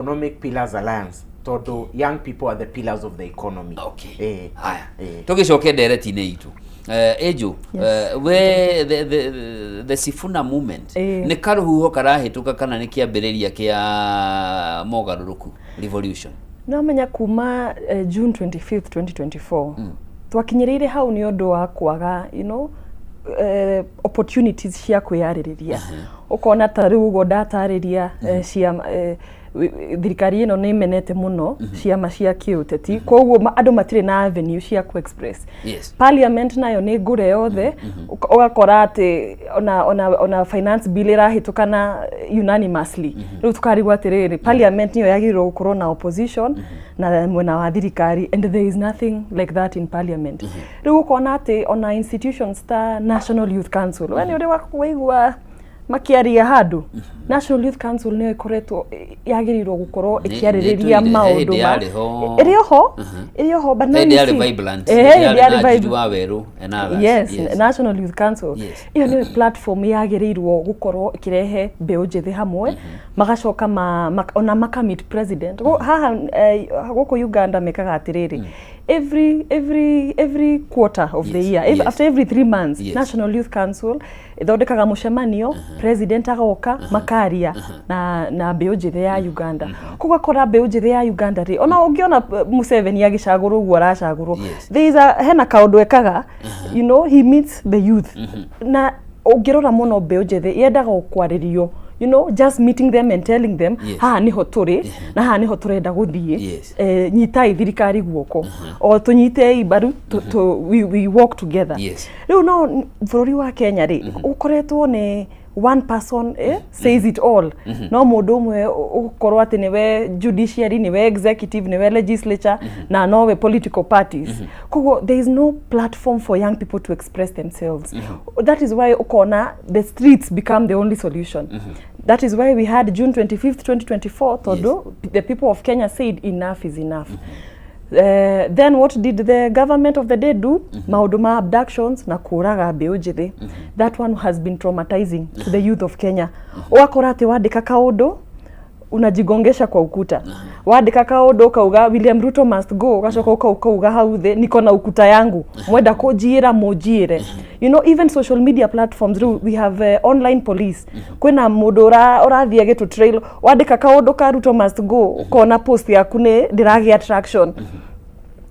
Economic Pillars Alliance, tondũ young people are the pillars of the economy. Haya, tũgĩcoke ndereti-inĩ itũ. Angel, we the Sifuna movement nĩ karũhuho karahĩtũka kana nĩ kĩambĩrĩria kĩa mogarũrũku, revolution? No menya kuma June 25th 2024 twakinyĩrĩire hau nĩ ũndũ wa kwaga opportunities cia kwĩyarĩrĩria. Ũkona ta rĩu ũguo ndatarĩria, ciama, thirikari ĩno nĩ ĩmenete mũno ciama cia kĩũteti, koguo andũ matirĩ na avenue cia ku express. Parliament nayo nĩ ngũre yothe. Ũgakora atĩ ona finance bill ĩrahĩtũka na unanimously. Rĩu tũkarigwo atĩrĩrĩ, parliament nĩyo yagĩrĩirwo gũkorwo na opposition na mwena wa thirikari, and there is nothing like that in parliament. Rĩu ũkona atĩ ona institutions ta National Youth Council, we nĩ ũrĩ waigua makĩaria handũ? National Youth Council nĩyo ĩkoretwo yagĩrĩirwo gũkorwo ĩkĩarĩrĩria nĩ maũndũ hĩndĩ ma yarĩ ho. Ĩrĩ oho, ĩrĩ oho, but now hĩndĩ you yarĩ see- vibrant. Hĩndĩ yarĩ yarĩ na vibrant. Njiru wa Werũ and others. Yes, National Youth Council. Ĩyo nĩyo platform yagĩrĩirwo gũkorwo ĩkĩrehe mbeũ njĩthĩ hamwe, magacoka ona maka meet president. Haha gũkũ Uganda mekaga atĩrĩrĩ, every quarter of the year, after every 3 months, National Youth Council ĩthondekaga mũcemanio, president agoka, makaria na mbeũ njĩthĩ ya Uganda. Koguo akora mbeũ njĩthĩ ya Uganda rĩ, ona ũngĩona Museveni agĩcagũrwo ũguo aracagũrwo, there is a hena kaũndũ ekaga, he meets the youth. Na ũngĩrora mũno, mbeũ njĩthĩ yendaga kwarĩrio, just meeting them and telling them, haha niho tũrĩ na haha niho tũrenda gũthiĩ. Nyitai thirikari guoko o tũnyitei mbaru, we walk together. Rĩu no bũrũri wa Kenya rĩ, ũkoretwo nĩ one person says it all. No mũndũ ũmwe ũgũkorwo atĩ nĩwe judiciary, nĩwe executive, nĩwe legislature, na nowe political parties. Koguo there is no platform for young people to express themselves. That is why ũkona the streets become the only solution. That is why we had June 25th 2024, tondũ the people of Kenya said enough is enough. Then what did the government of the day do? Maũndũ ma abductions na kũraga mbeũ njĩthĩ. That one has been traumatizing to the youth of Kenya. Ũgakora atĩ wandĩka kaũndũ, unajigongesha kwa ukuta. Wandĩka kaũndũ ukauga "William Ruto must go", ugacoka ukauga hau thĩ, "Niko na ukuta yangu, mwenda kũnjiĩra mũnjiĩre." Even social media platforms, rĩu we have online police. Kwĩna mũndũ ũrathiĩ agĩtũ trail. Wandĩka kaũndũ ka "Ruto must go", ũkona post yaku nĩ ndĩragĩa traction.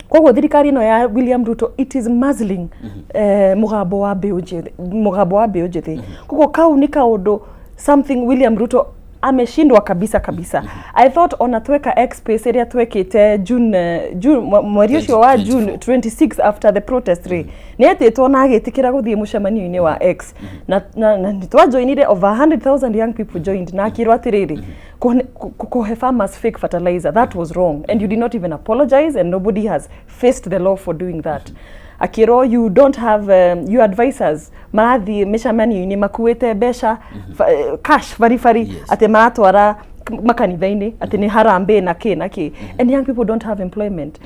Koguo thirikari ĩno ya William Ruto, it is muzzling mũgambo wa mbeũ njĩthĩ, mũgambo wa mbeũ njĩthĩ. Koguo kau nĩ kaũndũ, something William Ruto ameshindwa kabisa kabisa. I thought ona tweka X space ĩrĩa twekĩte June, June mweri ũcio wa June 2024. 26 after the protest rĩ, nĩ etĩtwo na agĩtĩkĩra gũthiĩ mũcemanio-inĩ wa X, na nĩ twajoinire, over 100,000 young people joined, na akĩrwo atĩrĩrĩ, "Kũhe farmers fake fertilizer, that was wrong and you did not even apologize and nobody has faced the law for doing that." Akĩrwo, "You don't have your advisors marathiĩ mĩcemanio-inĩ makuĩte mbeca cash baribari, atĩ maratwara makanitha-inĩ atĩ nĩ harambee na kĩ na kĩ, and young people don't have employment."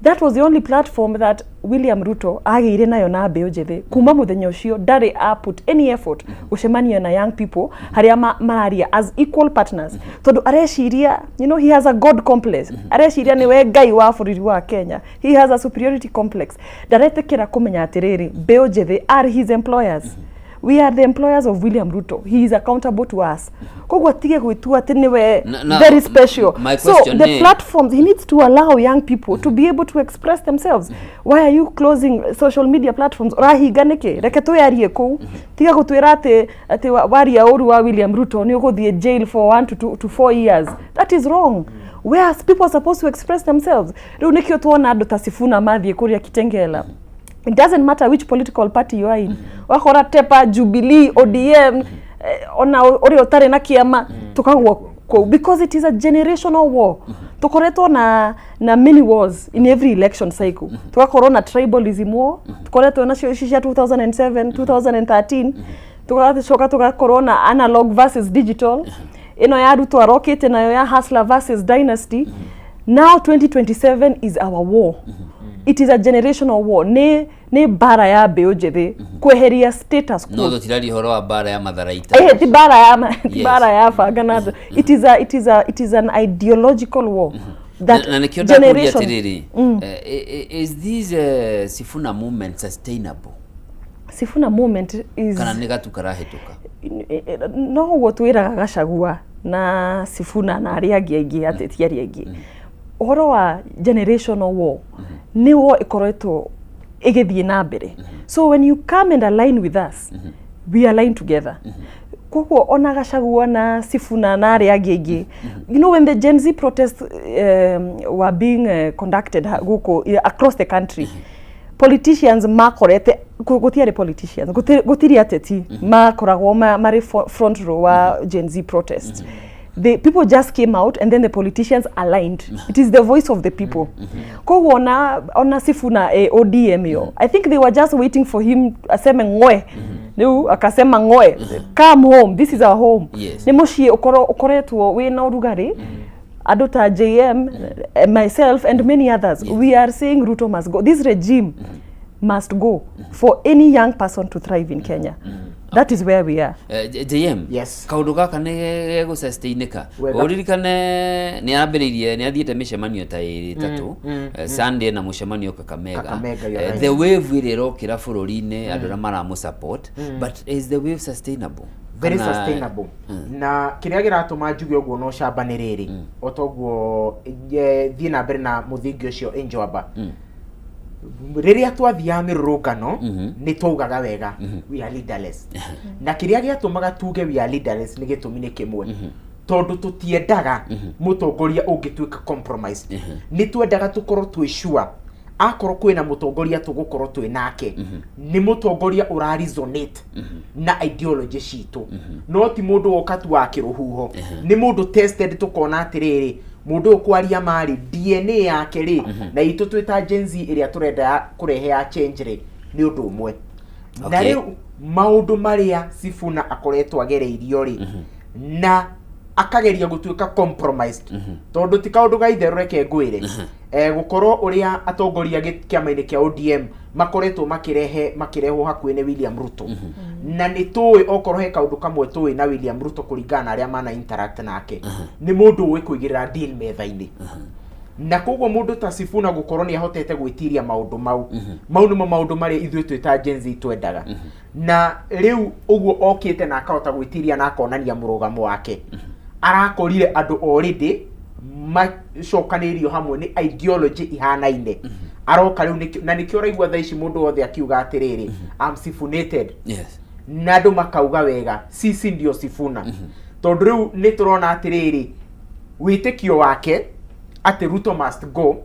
That was the only platform that William Ruto agĩire nayo na mbeũ njĩthĩ. Kuma mũthenya ũcio ndarĩ a put any effort gũcemania na young people harĩa mararia as equal partners, tondũ areciria, he has a god complex. Areciria nĩwe Ngai wa bũrũri wa Kenya. He has a superiority complex. Ndaretĩkĩra kũmenya atĩrĩrĩ, mbeũ njĩthĩ are his employers. We are the employers of William Ruto. He is accountable to us. Koguo atige gwĩtua atĩ nĩwe very special. My So question the platforms, he needs to allow young people to be able to express themselves. Why are you closing social media platforms? Ũrahinga nĩkĩ? Reke twĩarie kũu. Tiga gũtwĩra atĩ waria ũru wa William Ruto nĩ ũgũthiĩ jail for 1 to 2 to 4 years. That is wrong. Where are people supposed to express themselves? Rĩu nĩkĩo tuona andũ ta Sifuna mathiĩ kũrĩa Kitengela. It doesn't matter which political party you are in. Wakora Tepa, Jubilee, ODM, ona ũrĩa ũtarĩ na kĩama, tukagwo kũu because it is a generational war. Tukoretwo na many wars in every election cycle. Tugakorwo na tribalism war, tukoretwo nacio ici cia 2007, 2013, tugacoka tugakorwo na analog versus digital, ĩno ya Ruto arokĩte nayo ya hustler versus dynasty. Now 2027 is our war. It is a generational war, nĩ mbara ya mbeũ njĩthĩ kweheria status quo. No tũtiraria ũhoro wa mbara ya matharaita. Ti mbara ya ti mbara ya banga na it is an ideological war that Na nĩkĩo ndakũria generation atĩrĩrĩ, is this Sifuna movement sustainable? Sifuna movement is Kana nĩ gatu karahĩtũka? No ũguo twĩraga Gachagua na Sifuna na arĩa angĩ aingĩ, ateti arĩa angĩ, ũhoro wa generational war nĩ war ĩkoretwo ĩgĩthiĩ na mbere. So when you come and align with us, we align together. Koguo ona Gachagua na Sifuna na arĩa angĩ aingĩ, when the Gen Z protest were being conducted gũkũ across the country, politicians makorete gũtiarĩ politicians, gũtirĩ ateti makoragwo marĩ front row wa Gen Z protest. The people just came out and then the politicians aligned. It is the voice of the people. Koguo ona Sifuna, ODM yo, I think they were just waiting for him aseme ng'oe. Rĩu akasema ng'oe, come home, this is our home. Nĩ mũciĩ ũkoretwo wĩna ũrugarĩ. Andũ ta JM, myself and many others, we are saying Ruto must go, this regime must go for any young person to thrive in Kenya. That is where we are. JM. Yes. Kaũndũ gaka nĩ gegũsustainĩka? Wega. Ũririkane nĩ arambĩrĩirie, nĩ athiĩte mĩcemanio ta ĩrĩ ĩtatũ. Sunday na mũcemanio Kakamega. Kakamega, you're right. The wave ĩrĩa ĩrokĩra bũrũri-inĩ, andũ arĩa maramũ support, but is the wave sustainable? Very sustainable. Na kĩrĩa kĩratũma njuge ũguo no camba nĩ rĩrĩ, o toguo thiĩ na mbere na mũthingi ũcio Enjoaba, rĩrĩa twathiaga mĩrũrũngano nĩ twaugaga wega, "We are leaderless." Na kĩrĩa gĩatũmaga tuge "We are leaderless" nĩ gĩtũmi nĩ kĩmwe, tondũ tũtiendaga mũtongoria ũngĩtuĩka compromised. Nĩ twendaga tũkorwo twĩ sure akorwo kwĩna mũtongoria tũgũkorwo twĩ nake, nĩ mũtongoria ũra resonate na ideology citũ, no ti mũndũ woka tu wa kĩrũhuho, nĩ mũndũ tested, tũkona atĩrĩrĩ, mũndũ ũyũ kwaria marĩ DNA yake rĩ na itũ twĩ ta Gen Z ĩrĩa tũrenda kũrehe ya change rĩ, nĩ ũndũ ũmwe. Na rĩu maũndũ marĩa Sifuna akoretwo agereirio rĩ, na akageria gũtuĩka compromised, tondũ ti kaũndũ ga itherũ, reke ngwĩre, gũkorwo ũrĩa atongoria kĩama-inĩ kĩa ODM makoretwo makĩrehe makĩrehwo hakuhĩ nĩ William Ruto, na nĩ tũĩ okorwo he kaũndũ kamwe tũĩ na William Ruto kũringana na arĩa mana interact nake, nĩ mũndũ ũĩ kũigĩrĩra deal metha-inĩ. Na koguo mũndũ ta Sifuna gũkorwo nĩ ahotete gwĩtiria maũndũ mau, mau nĩmo maũndũ marĩa ithuĩ twĩ ta Gen Z twendaga. Na rĩu ũguo okĩte na akahota gwĩtiria na akonania mũrũgamo wake, arakorire andũ already macokanĩirio hamwe nĩ ideology ihanaine. Aroka rĩu na nĩkĩo ũraigua thaa ici mũndũ wothe akiuga atĩrĩrĩ, "I'm Sifunated." Na andũ makauga wega, "Sisi ndio Sifuna," tondũ rĩu nĩ tũrona atĩrĩrĩ, wĩtĩkio wake atĩ Ruto must go,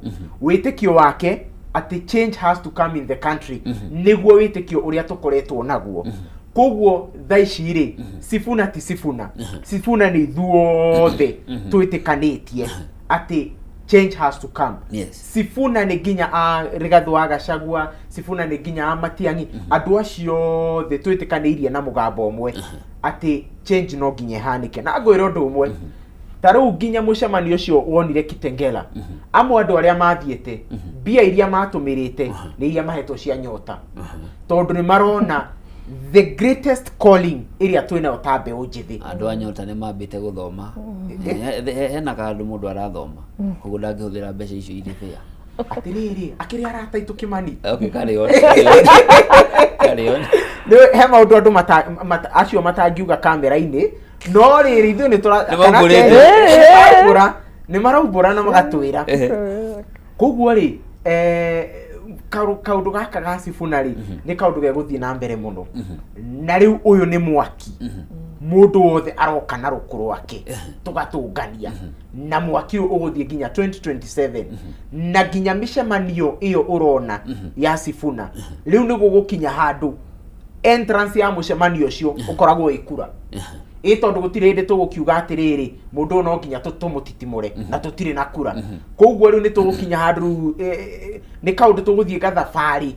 wĩtĩkio wake atĩ change has to come in the country, nĩguo wĩtĩkio ũrĩa tũkoretwo naguo. Koguo thaa ici rĩ, Sifuna ti Sifuna, Sifuna nĩ ithuothe twĩtĩkanĩtie atĩ change has to come. Sifuna nĩ nginya a Rigathĩ wa Gachagua, Sifuna nĩ nginya a Matiang'i, andũ acio othe twĩtĩkanĩirie na mũgambo ũmwe atĩ change no nginya ĩhanĩke. Na ngwĩra ũndũ ũmwe, ta rĩu nginya mũcemanio ũcio wonire Kitengela, amwe andũ arĩa mathiĩte, mbia iria matũmĩrĩte nĩ iria mahetwo cia nyota, tondũ nĩ marona the greatest calling ĩrĩa twĩnayo ta mbeũ njĩthĩ. Andũ a nyota nĩ mambĩte gũthoma. Hena kaũndũ mũndũ arathoma, koguo ndangĩhũthĩra mbeca icio irĩ bĩa. Atĩrĩrĩ, akĩrĩ arata aitũ Kĩmani. Okay, carry on, carry on. Carry on. Nĩ he maũndũ andũ acio matangiuga kamera-inĩ, no rĩrĩ, ithuĩ nĩ tũra Nĩ maumbũrĩte. Kana nĩ maraumbũra na magatwĩra. Koguo rĩ, kaũndũ gaka ga Sifuna rĩ, nĩ kaũndũ gegũthiĩ na mbere mũno. Na rĩu ũyũ nĩ mwaki, mũndũ wothe aroka na rũkũ rwake tũgatũngania, na mwaki ũyũ ũgũthiĩ nginya 2027. Na nginya mĩcemanio ĩyo ũrona ya Sifuna rĩu, nĩ gũgũkinya handũ entrance ya mũcemanio ũcio ũkoragwo ĩ kura ĩ, tondũ gũtirĩ hĩndĩ tũgũkiuga atĩrĩrĩ, mũndũ ũyũ no nginya tũmũtitimũre na tũtirĩ na kura. Koguo rĩu nĩ tũgũkinya handũ rĩu, nĩ kaũndũ tũgũthiĩ gathabarĩ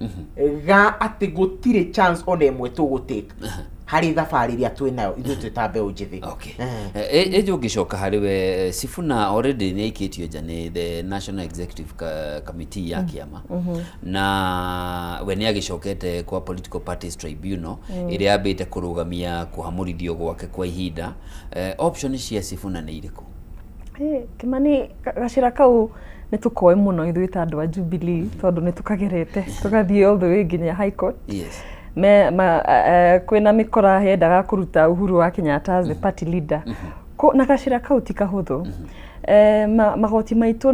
ga atĩ gũtirĩ chance ona ĩmwe tũgũtake. Harĩ thabarĩ ĩrĩa twĩ nayo ithuĩ twĩ ta mbeũ njĩthĩ. Okay. Ĩnjũ ngĩcoka harĩ we, Sifuna already nĩ aikĩtio nja nĩ the National Executive Committee ya kĩama, na we nĩ agĩcokete kwa Political Parties Tribunal ĩrĩa yambĩte kũrũgamia kũhamũrithio gwake kwa ihinda. Option cia Sifuna nĩ irĩkũ? Kĩmani, gacĩra kau nĩ tũkoĩ mũno ithuĩ ta andũ a Jubilee, tondũ nĩ tũkagerete tũgathiĩ all the way nginya High Court. Me, ma, kwĩna mĩkora yendaga kũruta Uhuru wa Kenyatta as the party leader. Na gacĩra kau ti kahũthũ. Magoti maitũ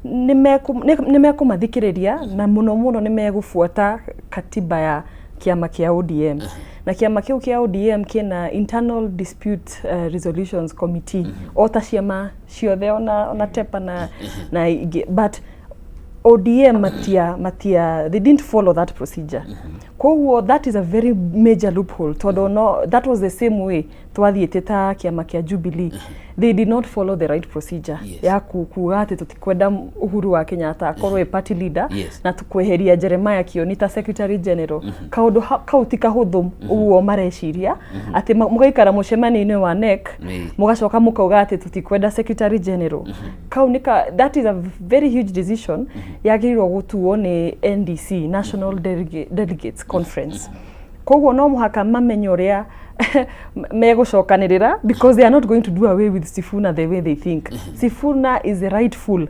nĩ mekũmathikĩrĩria, na mũno mũno nĩ megũbuata katiba ya kĩama kĩa ODM, na kĩama kĩu kĩa ODM kĩna internal dispute resolutions committee o ta ciama ciothe, ona TEPA na ingĩ, but ODM matia they didn't follow that procedure. Koguo that is a very major loophole, tondũ no that was the same way twathiĩte ta kĩama kĩa Jubilee. They did not follow the right procedure ya kuga atĩ tũtikwenda Uhuru wa Kenyatta akorwo e party leader na tukweheria Jeremiah Kioni ta secretary general. Kaũndũ kau ti kahũthũ ũguo mareciria, atĩ mũgaikara mũcemanio-inĩ wa NEC, mũgacoka mũkauga atĩ tũtikwenda secretary general. Kau nĩ ka that is a very huge decision yagĩrĩirwo gũtuo nĩ NDC, National Delegates Conference. Koguo no mũhaka mamenye ũrĩa megũcokanĩrĩra, because they are not going to do away with Sifuna the way they think. Sifuna is the rightful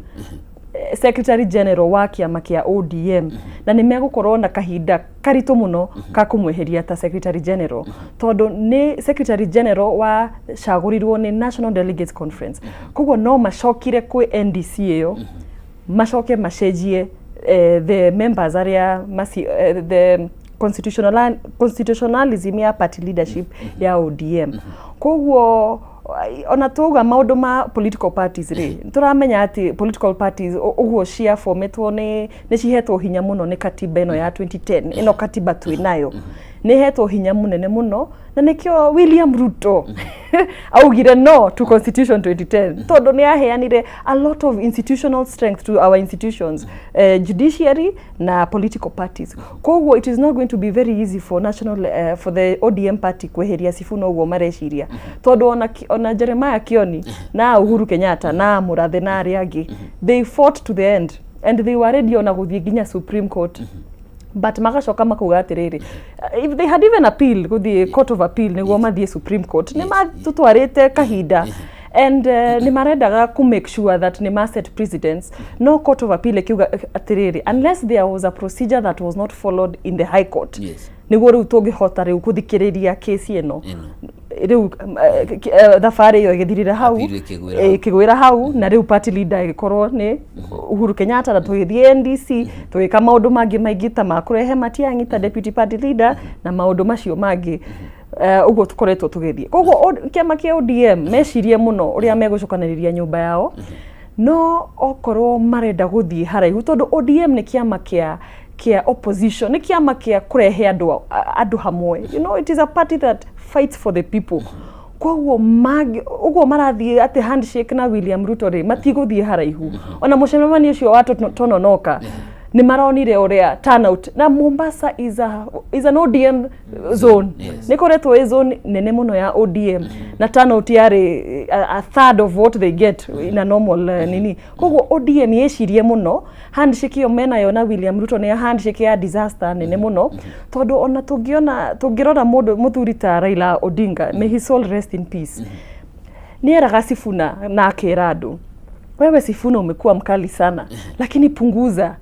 secretary general wa kĩama kĩa ODM, na nĩ megũkorwo na kahinda karitũ mũno ka kũmweheria ta secretary general, tondũ nĩ secretary general wa cagũrirwo nĩ National Delegates Conference. Koguo no macokire kwĩ NDC ĩyo, macoke macenjie the members arĩa the constitutionalism ya party leadership ya ODM. Koguo ona tuauga maũndũ ma political parties rĩ, tũramenya atĩ political parties ũguo ciabometwo nĩ cihetwo hinya mũno nĩ katiba ĩno ya 2010. Ĩno katiba twĩ nayo nĩ hetwo hinya mũnene mũno, na nĩkĩo William Ruto augire no to Constitution 2010, tondũ nĩ aheanire a lot of institutional strength to our institutions, judiciary na political parties. Koguo it is not going to be very easy for national for the ODM party kweheria Sifuna ũguo mareciria, tondũ ona Jeremiah Kioni na Uhuru Kenyatta na Murathe na arĩa angĩ, they fought to the end and they were ready ona gũthiĩ nginya Supreme Court, but magacoka makauga atĩrĩrĩ, if they had even appeal, gũthiĩ Court of Appeal nĩguo mathiĩ Supreme Court, nĩ matũtwarĩte kahinda and nĩ marendaga ku make sure that nĩ ma set precedents. No Court of Appeal ĩkiuga atĩrĩrĩ, unless there was a procedure that was not followed in the High Court, nĩguo rĩu tũngĩhota rĩu gũthikĩrĩria kesi ĩno. Ĩno. Rĩu thabarĩ ĩyo ĩgĩthirĩra hau. Appeal ĩkĩgwĩra hau. Ĩkĩgwĩra hau, na rĩu party leader ĩgĩkorwo nĩ Uhuru Kenyatta, na tũgĩthiĩ NDC tũgĩka maũndũ mangĩ maingĩ ta ma kũrehe Matiang'i ta deputy party leader na maũndũ macio mangĩ. Ũguo tũkoretwo tũgĩthiĩ. Koguo kĩama kĩa ODM mecirie mũno ũrĩa megũcokanĩrĩria nyũmba yao, no okorwo marenda gũthiĩ haraihu, tondũ ODM nĩ kĩama kĩa opposition, nĩ kĩama kĩa kũrehe andũ hamwe. It is a party that fights for the people. Koguo ũguo marathiĩ atĩ handshake na William Ruto rĩ, matigũthiĩ haraihu. Ona mũcemanio ũcio wa Tononoka nĩ maronire ũrĩa turnout, na Mombasa is an ODM zone. Nĩ koretwo ĩ zone nene mũno ya ODM, na turnout yarĩ a third of what they get in a normal nini. Koguo ODM yecirie mũno, handshake ĩyo menayo na William Ruto nĩ handshake ya disaster nene mũno, tondũ ona tũngĩona tũngĩrora mũndũ mũthuri ta Raila Odinga, may his soul rest in peace, nĩ eraga Sifuna na akera andũ, "Wewe Sifuna umekuwa mkali sana, lakini punguza."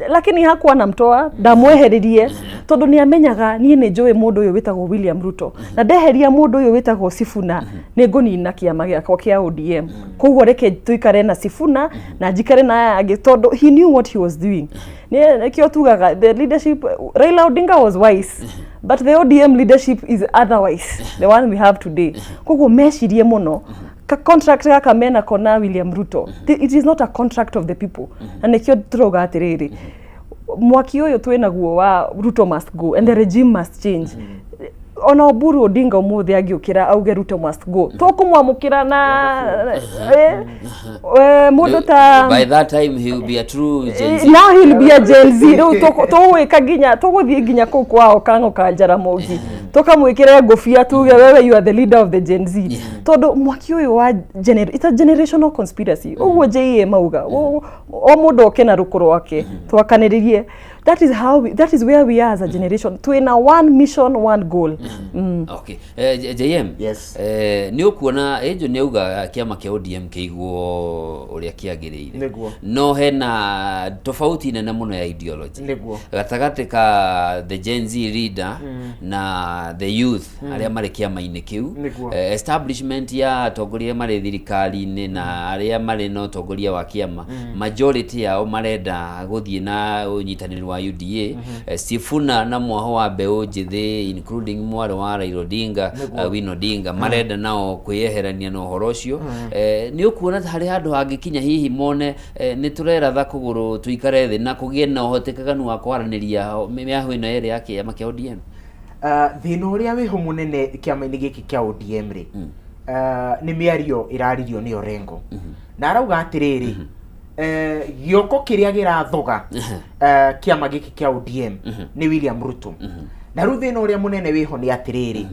Lakini hakuwa anamtoa, ndamweheririe, tondũ nĩ amenyaga, niĩ nĩ njũĩ mũndũ ũyũ wĩtagwo William Ruto, na ndeheria mũndũ ũyũ wĩtagwo Sifuna nĩ ngũnina kĩama gĩakwa kĩa ODM. Koguo reke tũikare na Sifuna na njikare na aya angĩ, tondũ he knew what he was doing. Nĩkĩo tugaga the leadership, Raila Odinga was wise, but the ODM leadership is otherwise, the one we have today. Koguo mecirie mũno ka contract gaka menako na William Ruto. It is not a contract of the people, na nĩkĩo tũrauga atĩrĩrĩ, mwaki ũyũ twĩnaguo wa Ruto must go and the regime must change. Ona Oburu Odinga ũmũthĩ angĩũkĩra auge "Ruto must go", tũkũmwamũkĩra na mũndũ ta By that time he will be a true Gen Z. Now he'll be a Gen Z. Rĩu tũgwĩka nginya tũgũthiĩ nginya kũu kwao Kang'o ka Jaramogi. Tũkamwĩkĩre ngũbia tuge, "Wewe, you are the leader of the Gen Z," tondũ mwaki ũyũ wa it's a generational conspiracy. Ũguo JA mauga o mũndũ oke na rũkũ rwake twakanĩrĩrie. That is where we are as a generation. Twĩna one mission, one goal. Okay. JM. Yes. Nĩ ũkuona Angel nĩ auga kĩama kĩa ODM kĩigwo ũrĩa kĩagĩrĩire. No hena tofauti nene mũno ya ideology gatagatĩ ka the Gen Z leader na the youth arĩa marĩ kĩama-inĩ kĩu. Establishment ya atongoria marĩ thirikari-inĩ na arĩa marĩ na ũtongoria wa kĩama, majority yao marenda gũthiĩ na ũnyitanĩri wa UDA. Sifuna na mwaho wa mbeũ njĩthĩ, including mwarĩ wa Raila Odinga, Winnie Odinga, marenda nao kwĩyeherania na ũhoro ũcio. Nĩ ũkuona ta harĩ handũ hangĩkinya hihi mone nĩ tũreratha kũgũrũ, tũikare thĩ na kũgĩe na ũhotekekanu wa kwaranĩria mĩahũ ĩno ĩrĩ ya kĩama kĩa ODM? Thĩna ũrĩa wĩho mũnene kĩama-inĩ gĩkĩ kĩa ODM rĩ, nĩ mĩario ĩraririo nĩ Orengo na arauga atĩrĩrĩ, gĩoko kĩrĩa gĩrathoga kĩama gĩkĩ kĩa ODM nĩ William Ruto. Na rĩu thĩna ũrĩa mũnene wĩho nĩ atĩrĩrĩ,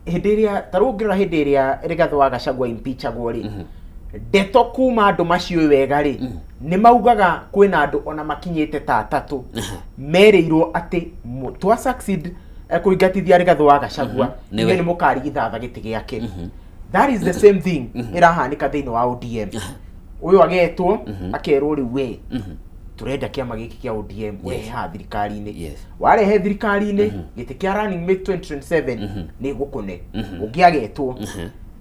hĩndĩ ĩrĩa ta rĩu ũngĩrora hĩndĩ ĩrĩa Rigathĩ wa Gachagua impeachagwo rĩ, ndeto kuma andũ maciũĩ wega rĩ, nĩ maugaga kwĩna andũ ona makinyĩte ta atatũ merĩirwo atĩ twa succeed kũingatithia Rigathĩ wa Gachagua, Nĩwe. inyuĩ nĩ mũkarigithatha gĩtĩ gĩake. That is the same thing ĩrahanĩka thĩinĩ wa ODM. Ũyũ agetwo akerwo, "Rĩu we tũrenda kĩama gĩkĩ kĩa ODM ũrehe haha thirikari-inĩ." Warehe thirikari-inĩ, gĩtĩ kĩa running mate 2027 nĩ gũkũne. Ũngĩ agetwo.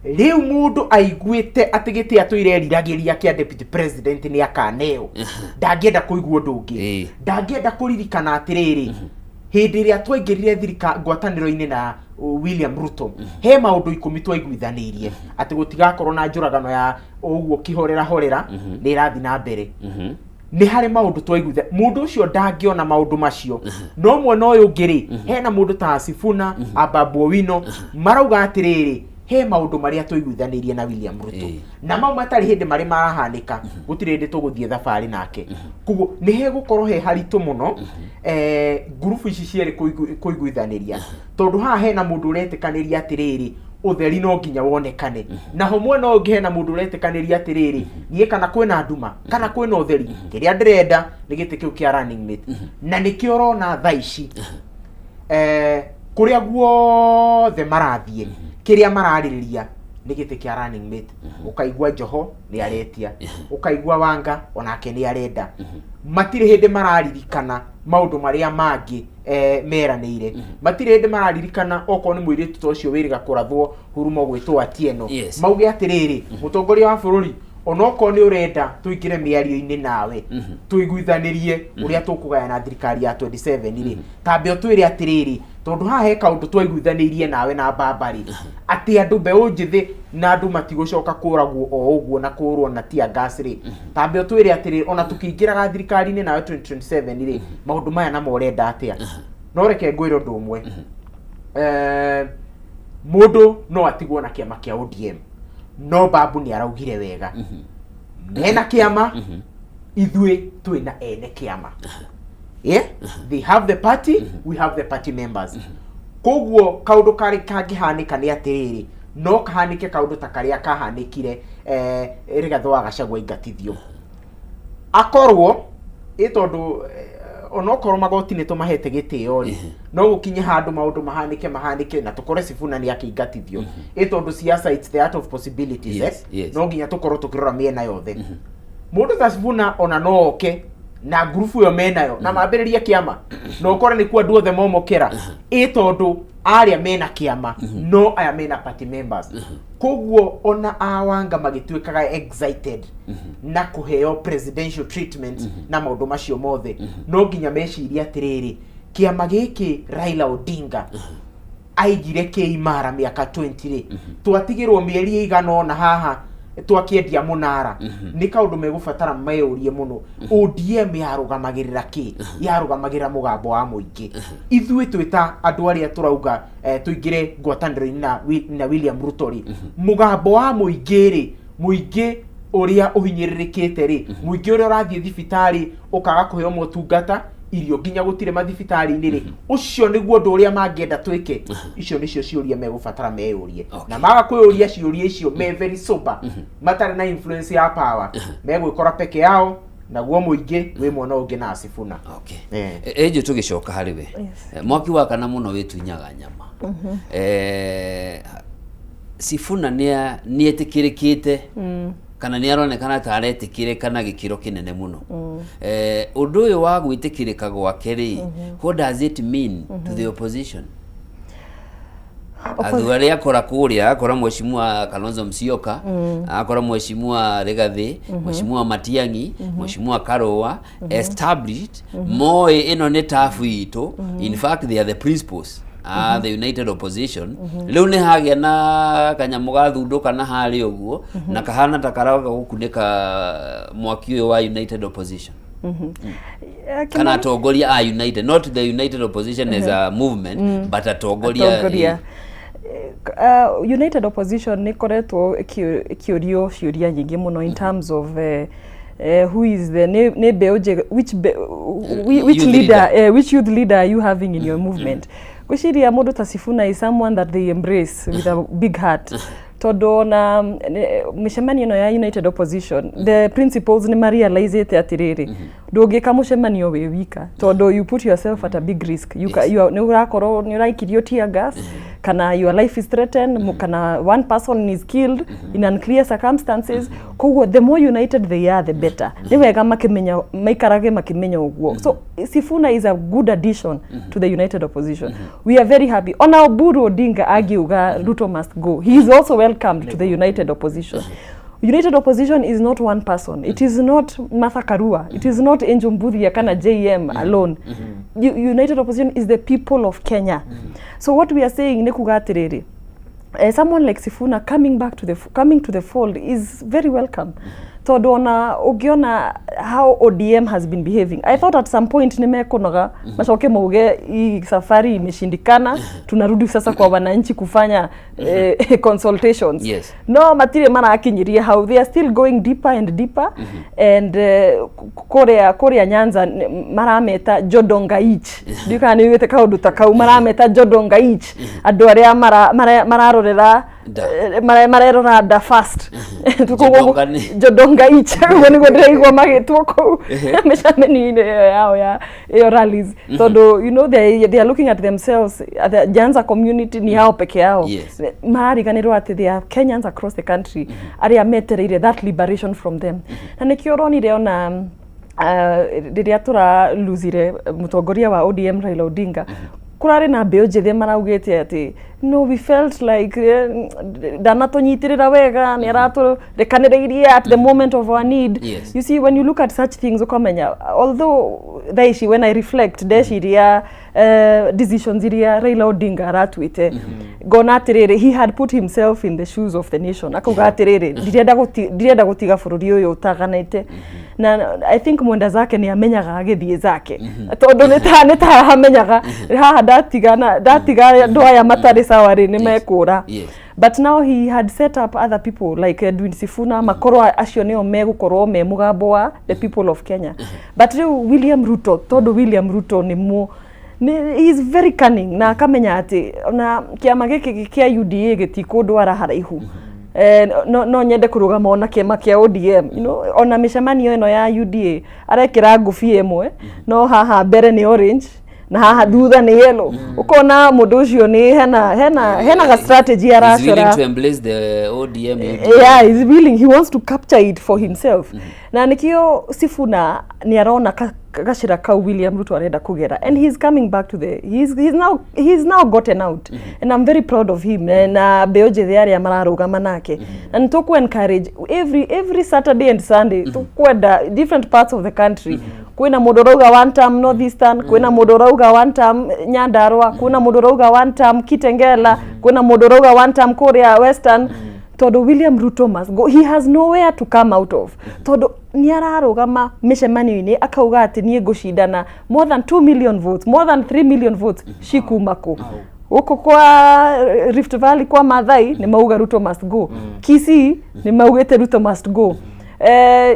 Rĩu mũndũ aiguĩte atĩ gĩtĩ atũire eriragĩria kĩa deputy president nĩ akaneo, ndangĩenda kũigua ũndũ ũngĩ. Ndangĩenda kũririkana atĩrĩrĩ, hĩndĩ ĩrĩa twaingĩrire ngwatanĩro-inĩ na William Ruto, he maũndũ 10 twaiguithanĩirie atĩ gũtigakorwo na njũragano ya ũguo kĩhorera horera nĩ ĩrathiĩ na mbere. Nĩ harĩ maũndũ twaiguitha. Mũndũ ũcio ndangĩona maũndũ macio. No mwena ũyũ ũngĩ rĩ, hena mũndũ ta Sifuna, Ababu Owino, marauga atĩrĩrĩ, he maũndũ marĩa twaiguithanĩirie na William Ruto na mau matarĩ hĩndĩ marĩ marahanĩka, gũtirĩ hĩndĩ tũgũthiĩ thabarĩ nake. Koguo nĩ hegũkorwo he haritũ mũno ngurubu ici cierĩ kũiguithanĩria, tondũ haha hena mũndũ ũretĩkanĩria atĩrĩrĩ, ũtheri no nginya wonekane, naho mwena ũyũ ũngĩ hena mũndũ ũretĩkanĩria atĩrĩrĩ, niĩ kana kwĩna nduma kana kwĩna ũtheri, kĩrĩa ndĩrenda nĩ gĩtĩ kĩu kĩa running mate. Na nĩkĩo ũrona thaa ici kũrĩa guothe marathiĩ, kĩrĩa mararĩrĩria nĩ gĩtĩ kĩa running mate. Ũkaigua Joho nĩ aretia, ũkaigua Wanga onake nĩ arenda. Matirĩ hĩndĩ mararirikana maũndũ marĩa mangĩ meranĩire. Matirĩ hĩndĩ mararirikana okorwo nĩ mũirĩtu ta ũcio wĩrĩga kũrathwo hurumo gwĩtwo Atieno. Mauge atĩrĩrĩ, mũtongoria wa bũrũri, onokorwo nĩ ũrenda tũingĩre mĩario-inĩ nawe tũiguithanĩrie ũrĩa tũkũgayana thirikari ya 27 rĩ, tambe ũtwĩre atĩrĩrĩ, tondũ haha he kaũndũ twaiguithanĩirie nawe na baba rĩ, atĩ andũ mbeũ njĩthĩ na andũ matigũcoka kũragwo o ũguo na kũrwo na tear gas rĩ, tambe ũtwĩre atĩrĩrĩ, ona tũkĩingĩraga thirikari-inĩ nawe 2027 rĩ, maũndũ maya namo ũrenda atĩa? No reke ngwĩre ũndũ ũmwe, mũndũ no atigwo na kĩama kĩa ODM, no Babu nĩ araugire wega, mena kĩama, ithuĩ twĩna ene kĩama. Yeah? They have the party, we have the party members. Koguo kaũndũ karĩ kangĩhanĩka nĩ atĩrĩrĩ, no kahanĩke kaũndũ ta karĩa kahanĩkire Rigathĩ wa Gachagua aingatithio, akorwo ĩ tondũ onokorwo magoti nĩ tũmahete gĩtĩo rĩ, no gũkinye handũ maũndũ mahanĩke mahanĩke na tũkore Sifuna nĩ akĩingatithio, ĩ tondũ siasa, it's the art of possibilities. No nginya tũkorwo tũkĩrora mĩena yothe. Mũndũ ta Sifuna ona no oke na ngurubu ĩyo menayo na mambĩrĩrie kĩama na ũkore nĩkuo andũ othe momokera, ĩ tondũ arĩa mena kĩama no aya mena party members. Koguo ona awanga magĩtuĩkaga excited na kũheo presidential treatment na maũndũ macio mothe, no nginya mecirie atĩrĩrĩ, kĩama gĩkĩ Raila Odinga aigire kĩ imara mĩaka 20 rĩ, twatigĩrwo mĩeri ĩigana ũna haha twakĩendia mũnara. Nĩ kaũndũ megũbatara meyũrie mũno. ODM yarũgamagĩrĩra kĩ? Yarũgamagĩrĩra mũgambo wa mũingĩ. Ithuĩ twĩ ta andũ arĩa tũrauga tũingĩre ngwatanĩro-inĩ na William Ruto rĩ, mũgambo wa mũingĩ rĩ, mũingĩ ũrĩa ũhinyĩrĩrĩkĩte rĩ, mũingĩ ũrĩa ũrathiĩ thibitarĩ ũkaga kũheo motungata. Irio nginya gũtirĩ mathibitarĩ-inĩ rĩ, ũcio nĩguo ũndũ ũrĩa mangĩenda twĩke? Icio nĩcio ciũria megũbatara meyũrie. Na maga kwĩyũria ciũria icio me very sober, matarĩ na influence ya power, megwĩkora peke yao, naguo mũingĩ wĩ mwena ũngĩ na Sifuna. Ĩnjũ, tũgĩcoka harĩ we. Mwaki wa kana mũno wĩtunyaga nyama. Sifuna nĩ etĩkĩrĩkĩte kana nĩ aronekana ta aretĩkĩrĩka na gĩkĩro kĩnene mũno. Ũndũ ũyũ wa gwĩtĩkĩrĩka gwake rĩ, what does it mean to the opposition? Athu arĩa akora kũrĩa, akora Mheshimiwa Kalonzo Musyoka, akora Mheshimiwa Rigathi, Mheshimiwa Matiang'i, Mheshimiwa Karua, established, moĩ ĩno nĩ tabu itũ. In fact, they are the principals, the united opposition. Rĩu nĩ hagĩa na kanyamũ gathundũka na harĩa ũguo na kahana ta karoka gũkunĩka mwaki ũyũ wa united opposition kana atongoria a united, not the united opposition as a movement, but atongoria. Atongoria. United opposition nĩ ĩkoretwo ĩkĩũrio ciũria nyingĩ mũno in terms of who is the nĩ mbeũ njega, which youth leader, leader. Which youth leader are you having in your movement? Gwĩciria mũndũ ta Sifuna is someone that they embrace with a big heart, tondũ ona mĩcemanio ĩno ya united opposition, the principles nĩ marealizĩte atĩrĩrĩ, ndũngĩka mũcemanio wĩ wika tondũ you put yourself at a big risk. You are, nĩ ũrakorwo nĩ ũraikirio tear gas, kana your life is threatened, kana one person is killed in unclear circumstances. Koguo the more united they are, the better. Nĩ wega makĩmenya, maikarage makĩmenya ũguo. So Sifuna is a good addition to the united opposition. We are very happy. Ona Oburu Odinga angiuga "Ruto must go," he is also welcomed to the united opposition. United opposition is not one person. It is not Martha Karua, it is not Angel Mbuthia kana JM alone. United opposition is the people of Kenya. So what we are saying nĩ kuga atĩrĩrĩ, someone like Sifuna coming to the fold is very welcome, tondũ ona ũngĩona how ODM has been behaving, I thought at some point nĩ mekũnoga macoke mauge hii safari imeshindikana, tunarudi sasa kwa wananchi kufanya consultations. No matirĩ marakinyirie hau. They are still going deeper and deeper, and kũrĩa Nyanza marameta Jodongaich. Ndiũ kana nĩ wĩte kaũndũ ta kau, marameta Jodongaich, andũ arĩa mararorera Nda. Marerora nda first. Jodonga nĩ- Jodongaich, ũguo nĩguo ndĩraigua magĩtwo kũu mĩcemanio-inĩ ĩyo yao ya ĩyo rallies, tondũ they are looking at themselves, at the Nyanza community, ni hao peke yao. Marariganĩrwo atĩ there are Kenyans across the country arĩa metereire that liberation from them. Na nĩkĩo ũronire ona rĩrĩa tũraluzire mũtongoria wa ODM Raila Odinga, kũrarĩ na mbeũ njĩthĩ maraugĩte atĩ no, we felt like ndanatũnyitĩrĩra wega, nĩ aratũrekanĩrĩirie at the moment of our need. You see, when you look at such things, ũkamenya, although thaa ici when I reflect, ndeciria decisions iria Raila Odinga aratuĩte, ngona atĩrĩrĩ, he had put himself in the shoes of the nation, akauga atĩrĩrĩ, ndirenda gũtiga bũrũri ũyũ ũtaganĩte. Na I think mwenda zake nĩ amenyaga agĩthiĩ zake, tondũ nĩ ta amenyaga haha ndatiga ndatiga andũ aya matarĩ sawa rĩ, nĩ mekũra. But now he had set up other people like Edwin Sifuna, makorwo acio nĩo megũkorwo me mũgambo wa the people of Kenya. But rĩu William Ruto, tondũ William Ruto nĩ mu nĩ he is very cunning, na akamenya atĩ ona kĩama gĩkĩ kĩa UDA gĩtikũndwara haraihu. No nyende kũrũgama ona kĩama kĩa ODM. Ona mĩcemanio ĩno ya UDA arekĩra ngũbia ĩmwe, no haha mbere nĩ orange na haha thutha nĩ yellow. Ũkona mũndũ ũcio nĩ hena ga strategy He's willing aracora. to embrace the ODM UDA. Yeah, he's willing, he wants to capture it for himself. Na nikio Sifuna nĩ arona gacĩra kau William Ruto arenda kũgera, and he's coming back to the he's now gotten out, and I'm very proud of him na mbeũ njĩthĩ arĩa mararũgama nake. Na nĩ tũkũ encourage every Saturday and Sunday, tũkwenda different parts of the country. Kwĩna mũndũ ũrauga one term North Eastern, kwĩna mũndũ ũrauga one term Nyandarua, kwĩna mũndũ ũrauga one term Kitengela, kwĩna mũndũ ũrauga one term kũrĩa Western, tondũ William Ruto must go. He has nowhere to come out of, tondũ nĩ ararũgama mĩcemanio-inĩ akauga atĩ niĩ ngũcindana more than 2 million votes, more than 3 million votes. Cikuma kũ? Gũkũ kwa Rift Valley kwa Maathai nĩ mauga "Ruto must go." Kisii nĩ maugĩte "Ruto must go."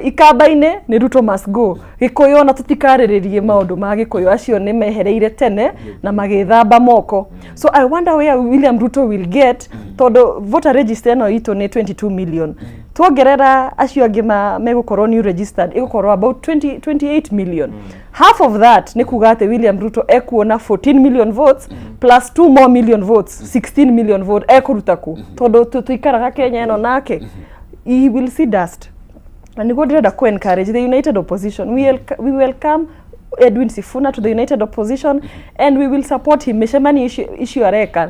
Ikamba-inĩ nĩ Ruto must go. Gĩkũyũ ona tũtikarĩrĩrie maũndũ ma Gĩkũyũ, acio nĩ mehereire tene na magĩthamba moko. So I wonder where William Ruto will get, tondũ voter register ĩno itũ nĩ 22 million, tuongerera acio angĩ megũkorwo new registered, ĩgũkorwo about 20, 28 million. Half of that nĩ kuga atĩ William Ruto ekuona 14 million votes plus 2 more million votes, 16 million vote ekũruta kũ? Tondũ tũikaraga Kenya ĩno nake, he will see dust. Na nĩguo ndĩrenda ku encourage the united opposition. We welcome Edwin Sifuna to the united opposition and we will support him. Mĩcemanio icio areka,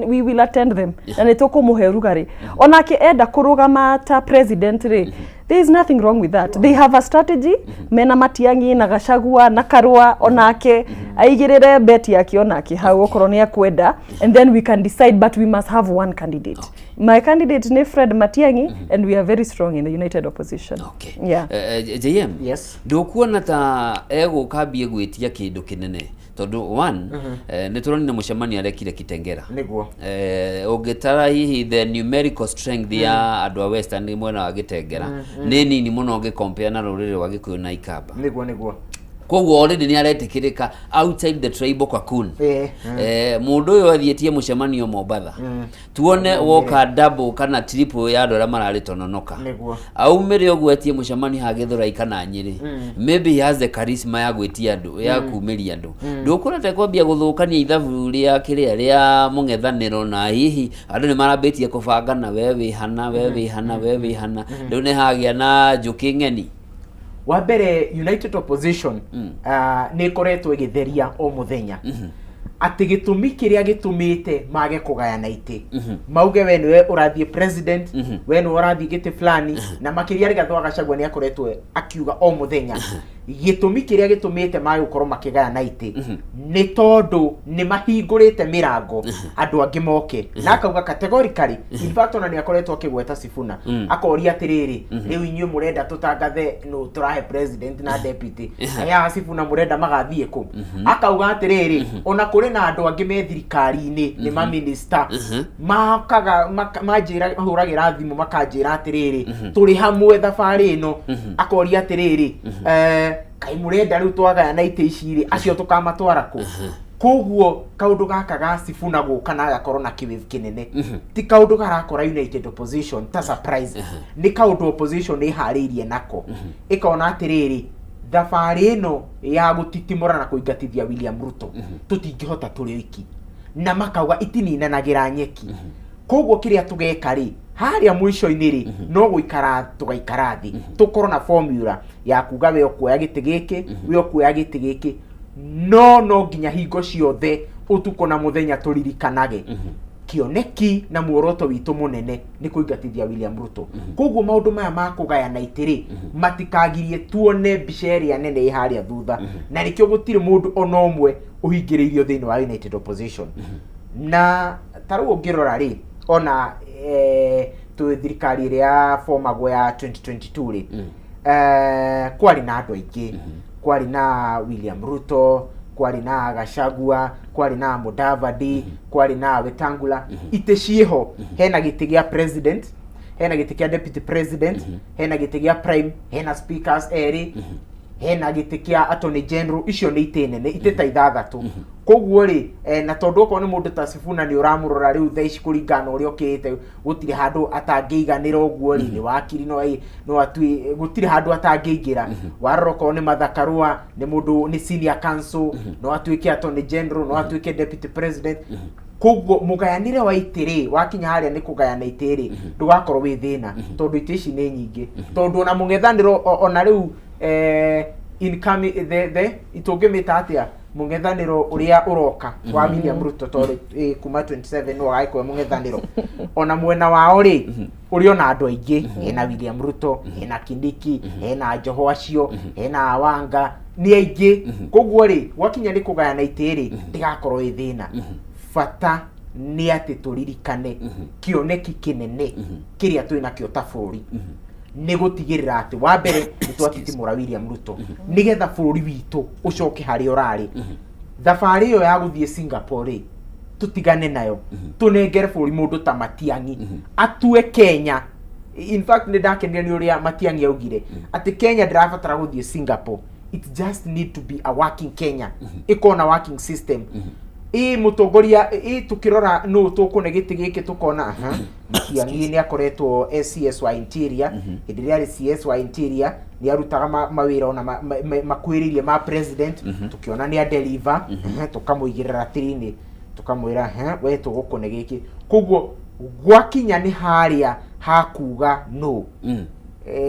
we will attend them na nĩ tũkũmũhe rugarĩ. Onake enda kũrũgama ta president rĩ, there is nothing wrong with that. They have a strategy mena Matiang'i na Gachagua na Karua. Onake aigĩrĩre bet yake onake hau okorwo nĩ akwenda, and then we can decide, but we must have one candidate. My candidate nĩ Fred Matiang'i and we are very strong in the united opposition. Yeah. JM. Yes. Ndũkuona ta egũka ambie gwĩtia kĩndũ kĩnene, tondũ one, nĩ tũronire mũcemanio arekire Kitengera. Ũngĩtara hihi the numerical strength ya andũ a Western mwena wa Gĩtengera nĩ nini mũno ũngĩ na rũrĩrĩ rwa Gĩkũyũ na Ikamba. Nĩguo nĩguo. Koguo already nĩ aretĩkĩrĩka outside the tribal cocoon. Mũndũ ũyũ athiĩtie mũcemanio Mombatha, tuone woka double kana triple ya andũ arĩa mararĩ Tononoka. Aumĩre ũguo etie mũcemanio ha Gĩthũrai kana Nyĩrĩ, maybe he has the charisma ya gwĩtia andũ, ya kumĩria andũ. Ndũkuona ta kwambia gũthũkania ithabu rĩa kĩrĩa rĩa mũng'ethanĩro, na hihi andũ nĩ marambĩtie kũbangana, we wĩ hana, we wĩ hana, we wĩ hana, rĩu nĩ hagĩa na njũkĩ ng'eni? Wa mbere, united opposition nĩ ĩkoretwo ĩgĩtheria o mũthenya atĩ gĩtũmi kĩrĩa gĩtũmĩte mage kũgayana itĩ, mauge we nĩwe ũrathiĩ president, we nĩwe ũrathiĩ gĩtĩ fulani, na makĩria Rigathĩ wa Gachagua nĩ akoretwo akiuga o mũthenya gĩtũmi kĩrĩa gĩtũmĩte mage gũkorwo makĩgayana itĩ nĩ tondũ nĩ mahingũrĩte mĩrango andũ angĩ moke, na akauga categorically. In fact, ona nĩ akoretwo akĩgweta Sifuna, akoria atĩrĩrĩ, rĩu inyuĩ mũrenda tũtangathe nũ tũrahe president na deputy, aya Sifuna mũrenda magathiĩ kũ? Akauga atĩrĩrĩ, ona kũrĩ na andũ angĩ me thirikari-inĩ, nĩ maminista, makaga manjĩra, mahũragĩra thimũ makanjĩra atĩrĩrĩ, tũrĩ hamwe thabarĩ ĩno. Akoria atĩrĩrĩ, kaĩ mũrenda rĩu twagayana itĩ ici rĩ, acio tũkamatwara kũ? Koguo kaũndũ gaka ga Sifuna gũka na agakorwo na kĩwĩvu kĩnene ti kaũndũ karakora united opposition ta surprise, nĩ kaũndũ opposition ĩharĩirie nako, ĩkona atĩrĩrĩ, thabarĩ ĩno ya gũtitimũra na kũingatithia William Ruto tũtingĩhota tũrĩ oiki, na makauga itininanagĩra nyeki. Koguo kĩrĩa tũgeka rĩ, harĩa mũico-inĩ rĩ, no gũikara tũgaikara thĩ, tũkorwo na formula ya kuga we ũkuoya gĩtĩ gĩkĩ, we ũkuoya gĩtĩ gĩkĩ, no nginya hingo ciothe, ũtukũ na mũthenya, tũririkanage kĩoneki na muoroto witũ mũnene nĩ kũingatithia William Ruto. Koguo maũndũ maya ma kũgayana itĩ rĩ, matikagirie tuone mbica ĩrĩa nene ĩ harĩa thutha, na nĩkĩo gũtirĩ mũndũ ona ũmwe ũhingĩrĩirio thĩinĩ wa united opposition. Na ta rĩu ũngĩrora rĩ, ona twĩ thirikari ĩrĩa formagwo ya 2022 rĩ, kwarĩ na andũ aingĩ, kwarĩ na William Ruto, kwarĩ na Gachagua, kwarĩ na Mudavadi, kwarĩ na Wetangula. Itĩ ciĩho, hena gĩtĩ gĩa president, hena gĩtĩ kĩa deputy president, hena gĩtĩ gĩa prime, hena speakers erĩ, hena gĩtĩ kĩa attorney general. Icio nĩ itĩ nene, itĩ ta ithathatũ. Koguo rĩ, na tondũ okorwo nĩ mũndũ ta Sifuna nĩ ũramũrora rĩu thaa ici, kũringana na ũrĩa ũkĩte, gũtirĩ handũ atangĩiganĩra. Ũguo rĩ, nĩ wakiri, no atue, gũtirĩ handũ atangĩingĩra. Warora okorwo nĩ Martha Karua, nĩ mũndũ nĩ senior counsel, no atuĩke attorney general, no atuĩke deputy president. Koguo mũgayanĩre wa itĩ rĩ, wakinya harĩa nĩ kũgayana itĩ rĩ, ndũgakorwo wĩ thĩna, tondũ itĩ ici nĩ nyingĩ, tondũ ona mũng'ethanĩro ona rĩu incoming the tũngĩmĩta atĩa, mũng'ethanĩro ũrĩa ũroka wa William Ruto, tondũ kuma 27 no agagĩkorwo mũng'ethanĩro, ona mwena wao rĩ, ũrĩ ona andũ aingĩ, hena William Ruto, hena Kindiki, hena Joho acio, hena Wanga, nĩ aingĩ. Koguo rĩ, gwakinya nĩ kũgayana itĩ rĩ, ndĩgakorwo ĩ thĩna. Bata nĩ atĩ tũririkane kĩoneki kĩnene kĩrĩa twĩ nakĩo ta bũrũri nĩ gũtigĩrĩra atĩ wa mbere nĩ twatitimũra William Ruto, nĩgetha bũrũri witũ ũcoke harĩa ũrarĩ. Thabarĩ ĩyo ya gũthiĩ Singapore rĩ, tũtigane nayo, tũnengere bũrũri mũndũ ta Matiang'i atue Kenya. In fact, nĩ ndakenire nĩ ũrĩa Matiang'i augire atĩ Kenya ndĩrabatara gũthiĩ Singapore, it just need to be a working Kenya, ĩkorwo na working system. Ĩ mũtongoria, ĩ tũkĩrora nũ tũkũne gĩtĩ gĩkĩ, tũkona aha Matiang'i nĩ akoretwo CS wa Interior. Hĩndĩ ĩrĩa arĩ CS wa Interior, nĩ arutaga mawĩra ona makuhĩrĩirie ma president, tũkĩona nĩ adeliver, tũkamũigĩrĩra tĩri-inĩ, tũkamwĩra, "He, we tũgũkũne gĩkĩ." Koguo gwakinya nĩ harĩa hakuga no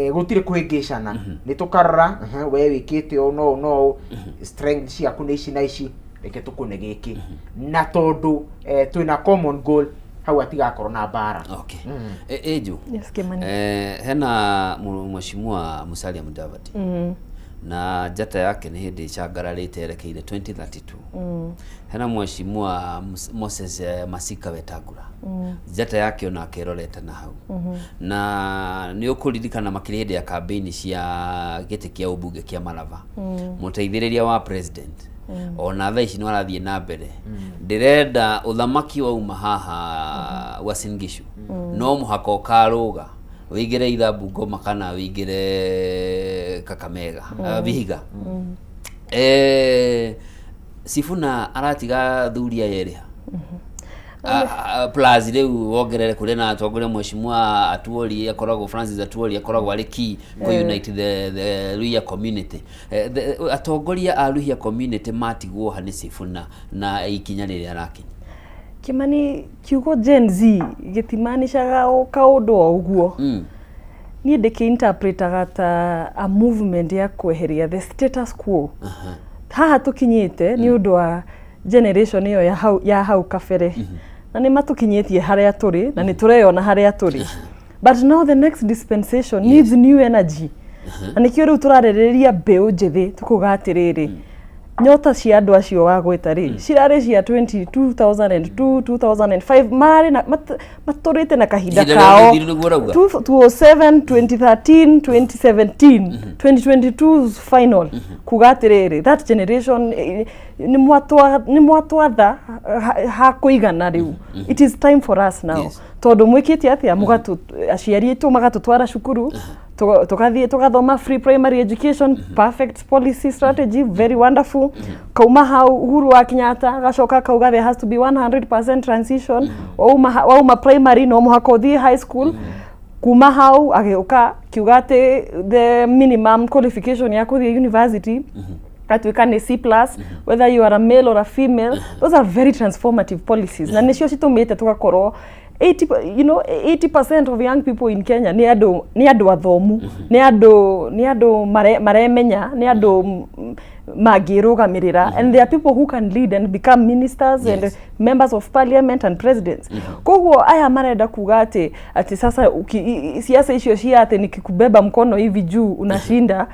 gũtirĩ kũhĩngĩcana, nĩ tũkarora, we wĩkĩte ũũ no ũũ no ũũ, strength ciaku nĩ ici na ici, reke tũkũne gĩkĩ, na tondũ twĩna common goal, hau atigakorwo na mbara. Okay. Eju. Yes, Kimani. Hena Mheshimiwa Musalia Mudavadi na njata yake nĩ hĩndĩ ĩcangararĩte yerekeire 2032. Hena Mheshimiwa Moses Masika Wetangula, njata yake onake ĩrorete na hau, na nĩ ũkũririkana makĩria hĩndĩ ya campaign cia gĩtĩ kĩa ũmbunge kĩa Malava, mũteithĩrĩria wa president ona thaa ici nĩ arathiĩ na mbere, ndĩrenda ũthamaki wauma haha Uasin Gishu, no mũhaka ũkarũga wĩingĩre itha Bungoma kana wĩingĩre Kakamega, Vihiga. Sifuna aratiga thuri aya erĩ ha? Plus rĩu wongerere kũrĩ na atongoria, Mheshimiwa Atuoli akoragwo, Francis Atuoli akoragwo arĩ key kũ unite the Luhya community. Atongoria a Luhya community matigwo ha nĩ Sifuna na ikinya rĩrĩa arakinya? Kimani, kiugo Gen Z gĩtimaanishaga o kaũndũ o ũguo. Niĩ ndĩkĩinterpretaga ta a movement ya kweheria the status quo. Haha tũkinyĩte nĩ ũndũ wa generation ĩyo ya hau kabere, na nĩ matũkinyĩtie harĩa tũrĩ, na nĩ tũreyona harĩa tũrĩ, but now the next dispensation needs new energy, na nĩkĩo rĩu tũrarĩrĩria mbeũ njĩthĩ, tũkuga atĩrĩrĩ, nyota cia andũ acio wagwĩta rĩ, cirarĩ cia 20 2002, 2005, mararĩ na matũrĩte na kahinda Ihinda rĩa kao. mĩthiru nĩguo ũrauga? 2007, 2013, 2017, 2022 final, kuga atĩrĩrĩ, that generation, nĩ mwatwatha ha kũigana, rĩu it is time for us now. Tondũ mwĩkĩte atĩa? Mũgatũ aciari aitũ magatũtwara cukuru, tũgathiĩ tũgathoma free primary education, perfect policy strategy, very wonderful. Kauma hau, Uhuru wa Kenyatta agacoka akauga there has to be 100% transition, wauma primary no mũhaka ũthiĩ high school. Kuma hau agĩũka kiuga atĩ the minimum qualification ya kũthiĩ university gatuĩka nĩ C+, whether you are a male or a female. Those are very transformative policies, na nĩcio citũmĩte tũgakorwo 80 80% of young people in Kenya nĩ andũ athomu, nĩ andũ maremenya, nĩ andũ mangĩrũgamĩrĩra, and there are people who can lead and become ministers and members of parliament and presidents. Koguo aya marenda kuga atĩ sasa siasa icio cia atĩ nikikubeba mkono hivi juu unashinda,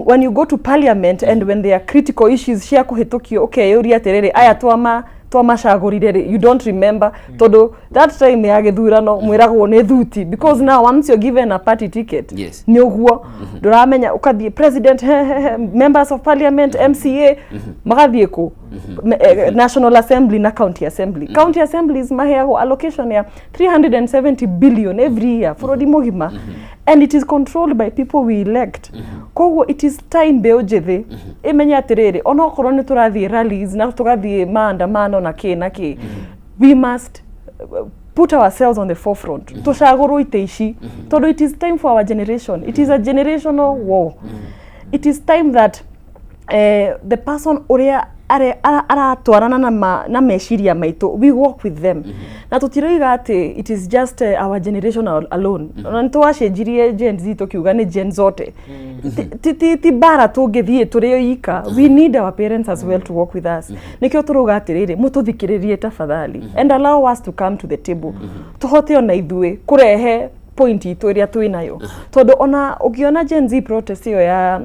when you go to parliament and when there are critical issues cia kũhĩtũkio, ũkeyũria atĩrĩrĩ, aya twamacagũrire rĩ? You don't remember, tondũ that time ya gĩthurano mwĩragwo nĩ thuti, because now once you're given a party ticket, nĩ ũguo ndũramenya, ũkathiĩ president, he, he, he, members of parliament, MCA magathiĩ kũ National Assembly na county assembly. County assemblies maheagwo allocation ya 370 billion every year, bũrũri mũgima, and it is controlled by people we elect. Koguo it is time mbeũ njĩthĩ ĩmenye atĩrĩrĩ, onokorwo nĩ tũrathiĩ rallies na tũgathiĩ maandamano na kĩ na kĩ, we must put ourselves on the forefront, tũcagũrwo itĩ ici, tondũ it is time for our generation. It is a generational war. It is time that the person ũrĩa aratwarana na meciria maitũ, we work with them. Na tũtiroiga atĩ it is just our generation alone. Ona nĩ twacenjirie Gen Z, tũkiuga nĩ gen zote. Ti bara tũngĩthiĩ tũrĩ ika. We need our parents as well to work with us. Nĩkĩo tũrauga atĩrĩrĩ, mũtũthikĩrĩrie tafadhali and allow us to come to the table, tũhote ona ithuĩ kũrehe point itũ ĩrĩa twĩ nayo, tondũ ona ũngĩona Gen Z protest ĩyo ya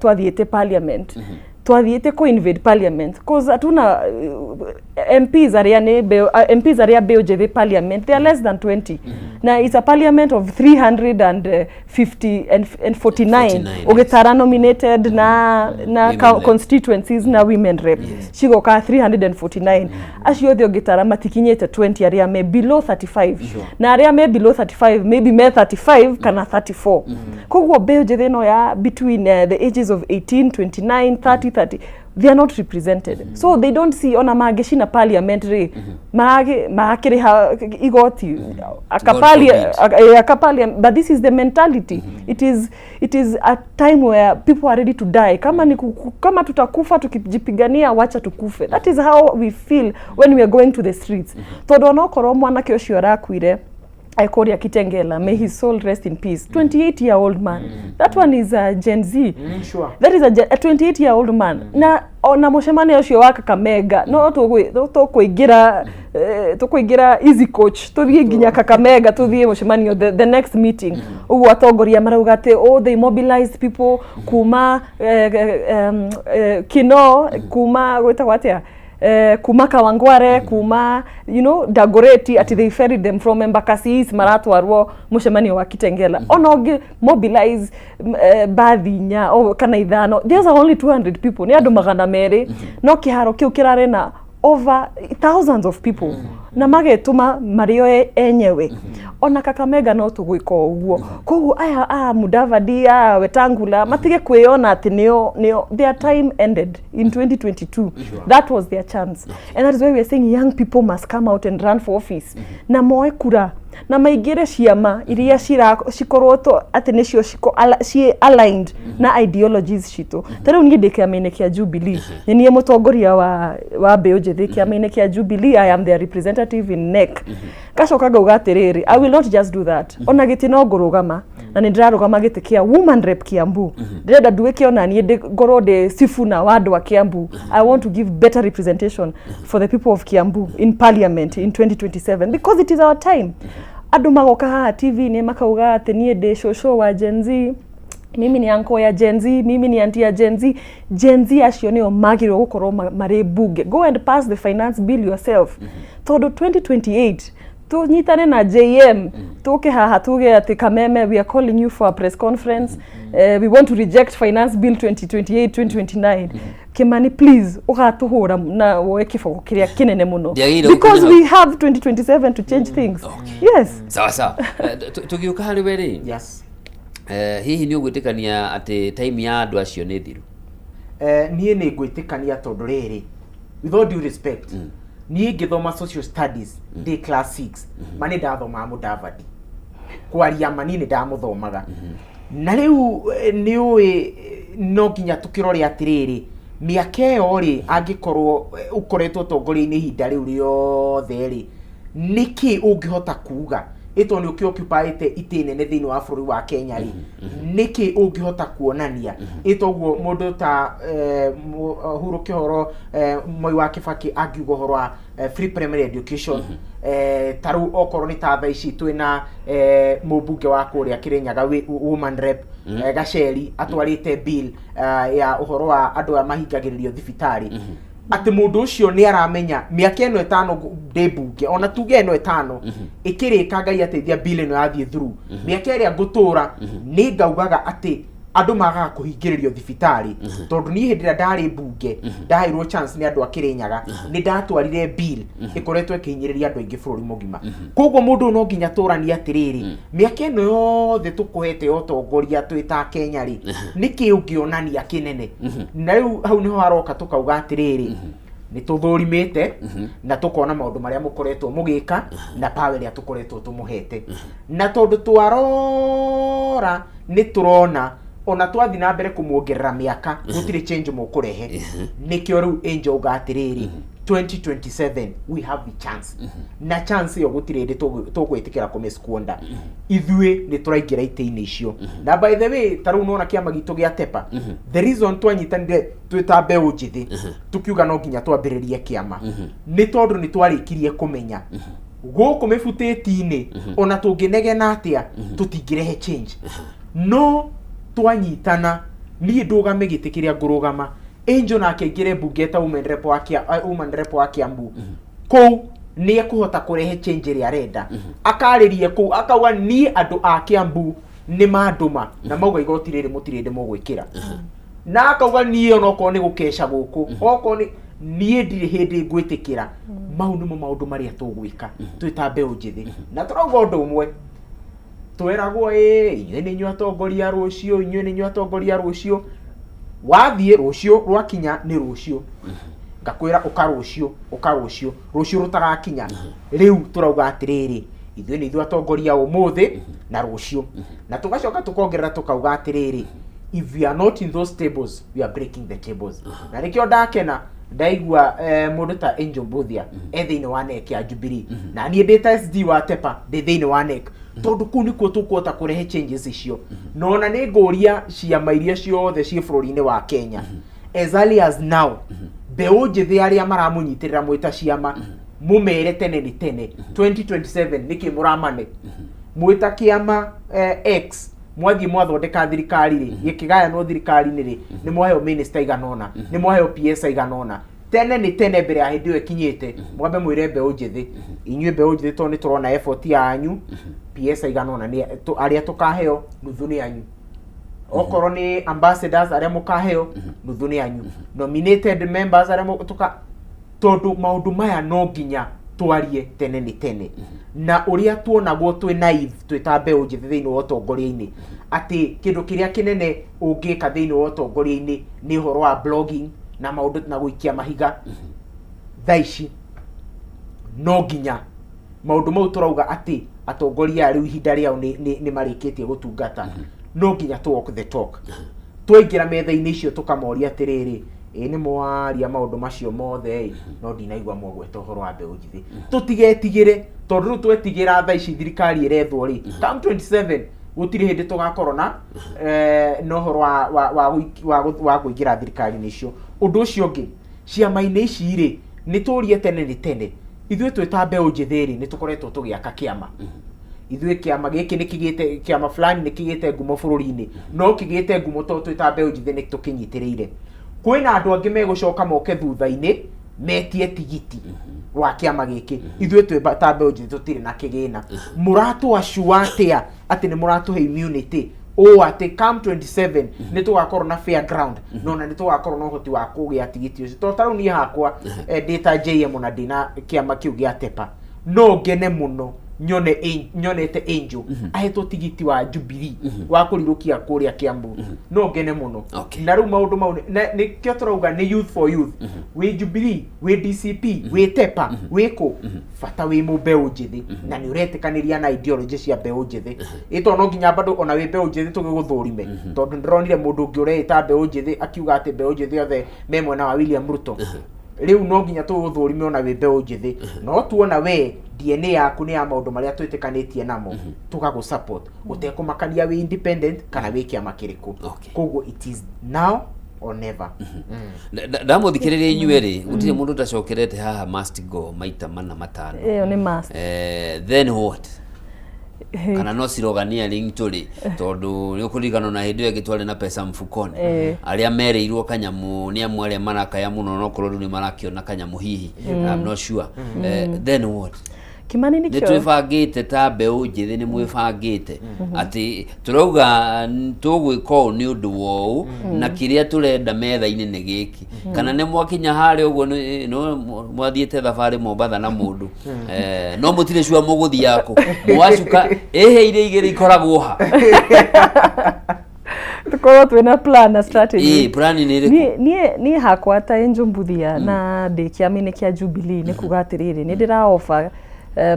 twathiĩte parliament, twathiĩte ku invade parliament, cause hatuna MPs arĩa nĩ MPs arĩa mbeũ njĩthĩ parliament, they are less than 20, na it's a parliament of 350 and 49. 49. Ũgĩtara nominated na Women rep. Constituencies na women rep cigoka 349. Acio othe ũngĩtara matikinyĩte 20 arĩa me below 35, na arĩa me below 35 maybe me 35 kana 34. Koguo mbeũ njĩthĩ ĩno ya between the ages of 18, 29, 30, 30, they are not represented, so they don't see ona mangĩcina parliament rĩ, marakĩrĩha igoti akapali. Forbid. Akapali, but this is the mentality. It is a time where people are ready to die. Kama ni kama tutakufa tukijipigania, wacha tukufe. That is how we feel when we are going to the streets, tondu onokorwo mwanake ũcio arakuire kũrĩa Kitengela, may his soul rest in peace, 28-year-old man, that one is a Gen Z. That is a 28-year-old man. Na ona mũcemanio ũcio wa Kakamega no tũkũingĩra tũkũingĩra Easy Coach tũthiĩ nginya Kakamega, tũthiĩ mũcemanio, the next meeting. Ũguo atongoria marauga atĩ, oh, they mobilized people kuma Kino, kuma gwĩtagwo atĩa, kuma Kawangware, kuma Dagoretti, ati they ferried them from Embakasi East, maratwarwo mũcemanio wa Kitengela. Ona ũngĩ mobilize bathi inya o kana ithano, these are only 200 people, nĩ andũ 200, no kĩharo kĩu kĩrarĩ na over thousands of people na magetũma marĩ o enyewe. Ona Kakamega no tũgwĩka o ũguo. Koguo aya a Mudavadi, aya Wetangula, matige kwĩyona atĩ nĩo. Their time ended in 2022. That was their chance, and that is why we are saying young people must come out and run for office na moe kura na maingĩre ciama iria cikorwo to atĩ nĩcio ciĩ aligned na ideologies citũ. Ta rĩu niĩ ndĩ kĩama-inĩ kĩa Jubilee, nĩ niĩ mũtongoria wa mbeũ njĩthĩ kĩama-inĩ kĩa Jubilee. I am their representative in NEC. Ngacoka ngauga atĩrĩrĩ, I will not just do that, ona gĩtĩ no ngũrũgama, na nĩ ndĩrarũgama gĩtĩ kĩa woman rep Kiambu. Ndĩrenda nduĩke ona niĩ ngorwo ndĩ Sifuna wa andũ a Kiambu. I want to give better representation for the people of Kiambu in parliament in 2027 because it is our time. Andũ magoka haha TV-inĩ makauga atĩ niĩ ndĩ cũcũ wa Gen Z, mimi ni uncle ya Gen Z, mimi ni auntie ya Gen Z. Gen Z acio nĩo magĩrĩirwo gũkorwo marĩ bunge. Go and pass the finance bill yourself, tondũ 2028 tunyitane na JM, tuke haha tuge atĩ, "Kameme, we are calling you for a press conference. We want to reject finance bill 2028 2029." Kimani, please, ũgatũhũra na woe kĩboko kĩrĩa kĩnene mũno Ndiagĩrĩire because gũkinya we have 2027 to change things. Yes. Sawa sawa. Tũgĩũka harĩ we rĩ, Yes. Hihi nĩ ũgwĩtĩkania atĩ time ya andũ acio nĩ thiru? Niĩ nĩ ngwĩtĩkania tondũ rĩrĩ, with all due respect, niĩ ngĩthoma social studies ndĩ class 6, ma nĩ ndathomaga Mudavadi. Kwaria ma, niĩ nĩ ndamũthomaga. Na rĩu nĩ ũĩ, no nginya tũkĩrore atĩrĩrĩ, mĩaka ĩyo rĩ, angĩkorwo ũkoretwo ũtongoria-inĩ ihinda rĩu rĩothe rĩ, nĩkĩ ũngĩhota kuga ĩto nĩ ũkĩoccupyĩte itĩ nene thĩinĩ wa bũrũri wa Kenya rĩ, nĩkĩ ũngĩhota kuonania ĩto ũguo mũndũ ta Uhuru Kĩhoro, Moi wa Kibaki angiuga ũhoro wa free primary education, ta rĩu okorwo nĩ ta thaa ici twĩna mũmbunge wa kũrĩa Kĩrĩnyaga, woman rep, Gaceri, atwarĩte bill ya ũhoro wa andũ aya mahingagĩrĩrio thibitarĩ, atĩ mũndũ ũcio nĩ aramenya mĩaka ĩno 5 ndĩ mbunge, ona tuge ĩno 5 ĩkĩrĩka, Ngai ateithia, bill ĩno yathiĩ through, mĩaka ĩrĩa ngũtũra nĩ ngaugaga atĩ andũ magaga kũhingĩrĩrio thibitarĩ, tondũ niĩ hĩndĩ ĩrĩa ndarĩ mbunge ndaheirwo chance nĩ andũ a Kĩrĩnyaga, nĩ ndatwarire bill ĩkoretwo ĩkĩhinyĩrĩria andũ aingĩ bũrũri mũgima. Koguo mũndũ ũyũ no nginya tũranie atĩrĩrĩ, mĩaka ĩno yothe tũkũhete ya ũtongoria twĩ ta Kenya rĩ, nĩkĩ ũngĩonania kĩnene? Na rĩu hau nĩho haroka tũkauga atĩrĩrĩ, nĩ tũthũrimĩte na tũkona maũndũ marĩa mũkoretwo mũgĩka na power ĩrĩa tũkoretwo tũmũhete, na tondũ twarora nĩ tũrona ona twathiĩ na mbere kũmuongerera mĩaka gũtirĩ change mũkũrehe. Nĩkĩo rĩu Angel uga atĩrĩrĩ, 2027 we have the chance, na chance ĩyo gũtirĩ hĩndĩ tũgwĩtĩkĩra kũmĩsquander. Ithuĩ nĩ tũraingĩra itĩ-inĩ icio. Na by the way, ta rĩu nona kĩama gitũ gĩa Tepa, the reason twanyitanire twĩ ta mbeũ njĩthĩ tukiuga no nginya twambĩrĩrie kĩama nĩ tondũ nĩ twarĩkirie kũmenya gũkũ mĩbutĩti-inĩ ona tũngĩnegena atĩa tũtingĩrehe change, no twanyitana, niĩ ndũgame gĩtĩ kĩrĩa ngũrũgama. Angel nake aingĩre mbunge ta women rep wa woman rep wa Kiambu kũu nĩ ekũhota kũrehe change ĩrĩa arenda. Akarĩrie kũu akauga niĩ andũ a Kiambu nĩ mandũma na mauga igoti rĩrĩ mũtirĩ ndĩ mũgwĩkĩra, na akauga niĩ onokorwo nĩ gũkeca gũkũ, okorwo nĩ niĩ ndirĩ hĩndĩ ngwĩtĩkĩra. Mau nĩmo maũndũ marĩa tũgwĩka twĩ ta mbeũ njĩthĩ, na tũrauga ũndũ ũmwe tweragwo ĩ inyuĩ nĩ inyuĩ atongoria a rũciũ, inyuĩ nĩ inyuĩ atongoria a rũciũ. Wathiĩ rũciũ rwakinya nĩ rũciũ, ngakwĩra ũka rũciũ, ũka rũciũ, rũciũ rũtagakinya. Rĩu tũrauga atĩrĩrĩ, ithuĩ nĩ ithuĩ atongoria a ũmũthĩ na rũciũ, na tũgacoka tũkongerera tũkauga atĩrĩrĩ, if we are not in those tables, we are breaking the tables. Na nĩkĩo ndakena ndaigua mũndũ ta Angel Mbuthia e thĩinĩ wa NEC ya Jubilee, na niĩ ndĩ ta SD wa Tepa ndĩ thĩinĩ wa NEC, tondũ kũu nĩkuo tũkũhota kũrehe changes icio. Na ona nĩ ngũria ciama iria ciothe ciĩ bũrũri-inĩ wa Kenya, as early as now, mbeũ njĩthĩ arĩa maramũnyitĩrĩra mwĩta ciama, mũmere tene nĩ tene 2027 nĩkĩ mũramane mwĩta kĩama X. Mwathiĩ mwathondeka thirikari rĩ, gĩkĩgayanwo thirikari-inĩ rĩ, nĩ mwaheo minister igana ũna, nĩ mwaheo PS igana ũna. Tene nĩ tene mbere ya hĩndĩ ĩyo ĩkinyĩte, mwambe mwĩre mbeũ njĩthĩ, inyuĩ mbeũ njĩthĩ, tondũ nĩ tũrona effort yanyu, PS igana ũna nĩ arĩa tũkaheo nuthu nĩ anyu, okorwo nĩ ambassadors arĩa mũkaheo nuthu nĩ anyu, nominated members arĩa tũka, tondũ maũndũ maya no nginya twarie tene nĩ tene. Na ũrĩa tuonagwo twĩ naive twĩ ta mbeũ njĩthĩ thĩinĩ wa ũtongoria-inĩ, atĩ kĩndũ kĩrĩa kĩnene ũngĩka thĩinĩ wa ũtongoria-inĩ nĩ ũhoro wa blogging na maũndũ na gũikia mahiga, thaa ici no nginya maũndũ mau tũrauga atĩ atongoria aya rĩu ihinda rĩao nĩ marĩkĩtie gũtungata, no nginya tũ walk the talk. Twaingĩra metha-inĩ icio tũkamoria atĩrĩrĩ, ĩ nĩ mwaria maũndũ macio mothe ĩ, no ndinaigua mwagweta ũhoro wa mbeũ njĩthĩ. Tũtigetigĩre, tondũ rĩu twetigĩra thaa ici thirikari ĩrethwo rĩ, come 27 gũtirĩ hĩndĩ tũgakorwo na na ũhoro wa kũingĩra thirikari-inĩ icio. Ũndũ ũcio ũngĩ, ciama-inĩ ici rĩ, nĩ tũrie tene nĩ tene, ithuĩ twĩ ta mbeũ njĩthĩ rĩ, nĩ tũkoretwo tũgĩaka kĩama. Ithuĩ kĩama gĩkĩ nĩ kĩgĩte, kĩama fulani nĩ kĩgĩte ngumo bũrũri-inĩ, no kĩgĩte ngumo tondũ twĩ ta mbeũ njĩthĩ nĩ tũkĩnyitĩrĩire. Kwĩna andũ angĩ megũcoka moke thutha-inĩ metie tigiti wa kĩama gĩkĩ. Ithuĩ twĩ ta mbeũ njĩthĩ tũtirĩ na kĩgĩna. Mũratũacua atĩa atĩ nĩ mũratũhe immunity ũũ atĩ come 27 nĩ tũgakorwo na fair ground, no na nĩ tũgakorwo na ũhoti wa kũgĩa tigiti ũcio? Tondũ ta rĩu niĩ hakwa ndĩ ta JM na ndĩna kĩama kĩu gĩa Tepa, no ngene mũno nyone nyonete Angel ahetwo tigiti wa Jubilee wa kũrirũkia kũrĩa Kiambu, no ngene mũno. Na rĩu maũndũ mau nĩkĩo tũrauga nĩ youth for youth. Wĩ Jubilee, wĩ DCP, wĩ Tepa, wĩ kũ, bata wĩ mũmbeũ njĩthĩ na nĩ ũretĩkanĩria na ideology cia mbeũ njĩthĩ. Ĩ tondũ no nginya bado ona wĩ mbeũ njĩthĩ tũgĩgũthũrime, tondũ ndĩronire mũndũ ũngĩ ũreĩta mbeũ njĩthĩ akiuga atĩ mbeũ njĩthĩ othe me mwena wa William Ruto. Rĩu no nginya tũgũthũrime ona wĩ mbeũ njĩthĩ, no tuona we DNA yaku nĩ ya maũndũ marĩa twĩtĩkanĩtie namo, tũgagũ support gũtekũmakania wĩ independent kana wĩ kĩama kĩrĩkũ. Koguo it is now or never. Ndamũthikĩrĩria inyuĩ rĩ, gũtirĩ mũndũ ũtacokerete haha must go maita mana matano. Ĩyo nĩ must. Then what? Kana no sloganeering tũrĩ? Tondũ nĩ ũkũririkana na hĩndĩ ĩyo ĩngĩ twarĩ na pesa mfukoni, arĩa merĩirwo kanyamũ nĩ amwe arĩa marakaya mũno, no korwo rĩu nĩ marakĩona kanyamũ hihi, I'm not sure. Then what? Kimani, nĩ nĩkĩo twĩbangĩte ta mbeũ njĩthĩ? Nĩ mwĩbangĩte atĩ tũrauga tũgwĩka ũũ nĩ ũndũ wa ũũ na kĩrĩa tũrenda metha-inĩ nĩ gĩkĩ, kana nĩ mwakinya harĩa ũguo no mwathiĩte thabarĩ Mombatha na mũndũ, no mũtirĩ cua mũgũthiaga kũ, mwacuka ĩhĩ iria igĩrĩ ikoragwo ha? Tũkorwo twĩna plan na strategy. Ĩ, plan nĩ ĩrĩkũ? Niĩ hakwa ta Angel Mbuthia na ndĩ kĩama-inĩ kĩa Jubilee, nĩ kuga atĩrĩrĩ, nĩ ndĩra offer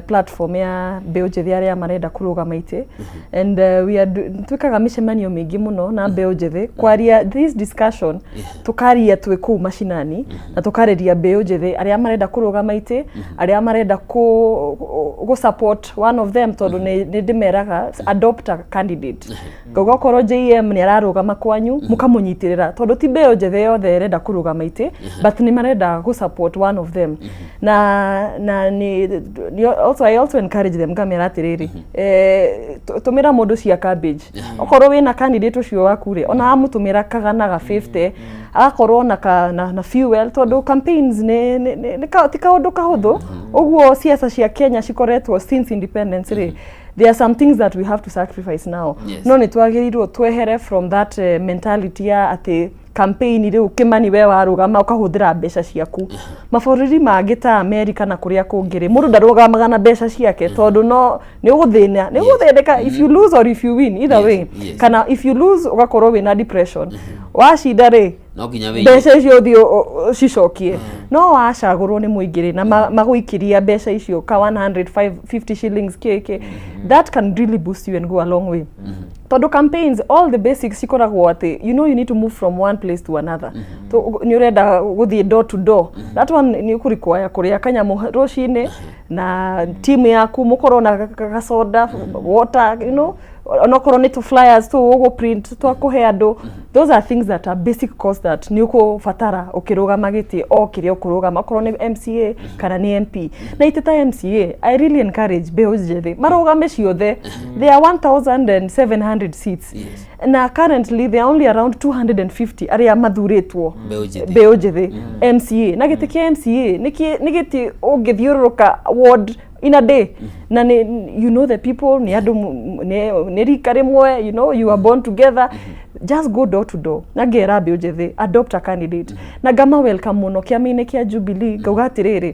platform ya mbeũ njĩthĩ arĩa marenda kũrũgama itĩ, and we are twĩkaga mĩcemanio mĩingĩ mũno na mbeũ njĩthĩ kwaria this discussion, tũkaria twĩ kũu macinani na tũkarĩria mbeũ njĩthĩ arĩa marenda kũrũgama itĩ, arĩa marenda kũ support one of them, tondũ nĩ ndĩmeraga adopt a candidate. Ngauga okorwo JM nĩ ararũgama kwanyu, mũkamũnyitĩrĩra, tondũ ti mbeũ njĩthĩ yothe ĩrenda kũrũgama itĩ, but nĩ marenda gũ support one of them, na nĩ also, I also encourage them, ngamera atĩrĩrĩ, tũmĩra mũndũ cia cabbage, okorwo wĩna candidate ũcio waku rĩ, ona amũtũmĩra kagana ga 50, agakorwo na fuel, tondũ campaigns nĩ ti kaũndũ kahũthũ. Ũguo ciaca cia Kenya cikoretwo since independence rĩ, there are some things that we have to sacrifice now. No nĩ twagĩrĩirwo twehere from that mentality ya atĩ campaign rĩu, Kimani, we warũgama ũkahũthĩra mbeca ciaku. Mabũrũri mangĩ ta America na kũrĩa kũngĩ rĩ, mũndũ ndarũgamaga na mbeca ciake, tondũ no nĩ ũgũthĩna, nĩ ũgũthĩnĩka if you lose or if you win, either way. Kana if you lose, ũgakorwo wĩna depression. Wacinda rĩ, no nginya wĩiye. Mbeca icio ũthiĩ ũcicokie. No wacagũrwo nĩ mũingĩ rĩ, na magũikĩria mbeca icio ka 150 shillings kk, that can really boost you and go a long way, tondũ campaigns, all the basics cikoragwo atĩ you need to move from one place to another. Nĩ ũrenda gũthiĩ door to door, that one nĩ ũkũrequire kũrĩa kanyamũ rũcinĩ na timu yaku, mũkorwo na gasoda, water, onokorwo nĩ tũ flyers tũ ũgũ print twa kũhe andũ. Those are things that are basic cost that nĩ ũkũbatara ũkĩrũgama gĩtĩ o kĩrĩa ũkũrũgama, okorwo nĩ MCA kana nĩ MP. Na itĩ ta MCA, I really encourage mbeũ njĩthĩ marũgame ciothe. There are 1700 seats, na currently there are only around 250 arĩa mathurĩtwo. Mbeũ njĩthĩ. Mbeũ njĩthĩ MCA. Na gĩtĩ kĩa MCA nĩ gĩtĩ ũngĩthiũrũrũka ward in a day, na nĩ you know the people, nĩ andũ nĩ rika rĩmwe, you are born together. Just go door to door. Na ngera mbeũ njĩthĩ, adopt a candidate, na ngama welcome mũno kĩama-inĩ kĩa Jubilee. Ngauga atĩrĩrĩ,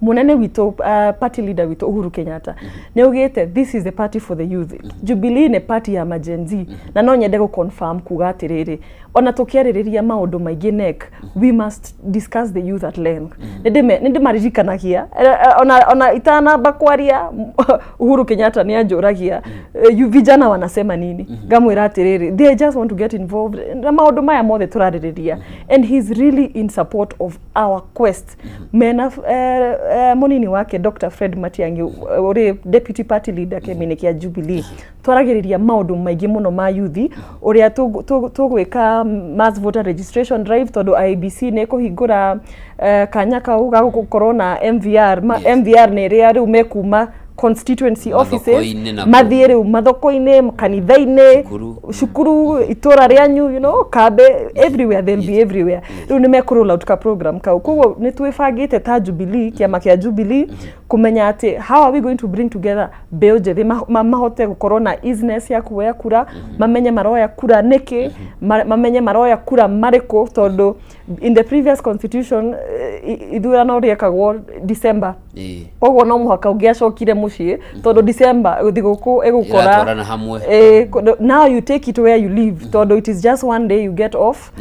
munene witũ, party leader witũ Uhuru Kenyatta nĩ augĩte this is the party for the youth. Jubilee nĩ party ya ma Gen Z. Na no nyende gũ confirm kuga atĩrĩrĩ, ona tũkĩarĩrĩria maũndũ maingĩ NEC, we must discuss the youth at length. Nĩ ndĩmaririkanagia, ona itanamba kwaria, Uhuru Kenyatta nĩ anjũragia, "Vijana wanasema nini?" Ngamwĩra atĩrĩrĩ, they just want to get involved na maũndũ maya mothe tũrarĩrĩria, and he's really in support of our quest. Mena mũnini wake Dr. Fred Matiang'i, ũrĩ deputy party leader kĩama-inĩ kĩa Jubilee, twaragĩrĩria maũndũ maingĩ mũno ma yuthi, ũrĩa tũgwĩka mass voter registration drive, tondũ IEBC nĩ ĩkũhingũra kanya kau ga gũkorwo na MVR. MVR nĩ ĩrĩa rĩu mekuma constituency offices, Mathoko-inĩ na mathiĩ rĩu mathoko-inĩ, kanitha-inĩ, Cukuru. Cukuru, itũra rĩanyu, kambe, everywhere, they'll be everywhere. Rĩu nĩ mekũ roll out ka program kau. Koguo nĩ twĩbangĩte ta Jubilee, kĩama kĩa Jubilee, kũmenya atĩ how are we going to bring together mbeũ njĩthĩ mahote gũkorwo na easiness ya kuoya kura, mamenye maroya kura nĩkĩ, mamenye maroya kura marĩkũ, tondũ in the previous constitution, ithurano rĩekagwo December. Koguo no mũhaka ũngĩacokire mũciĩ, tondũ December thigũkũ ĩgũkora Ĩratwarana hamwe. Now you take it where you live, tondũ it is just one day you get off,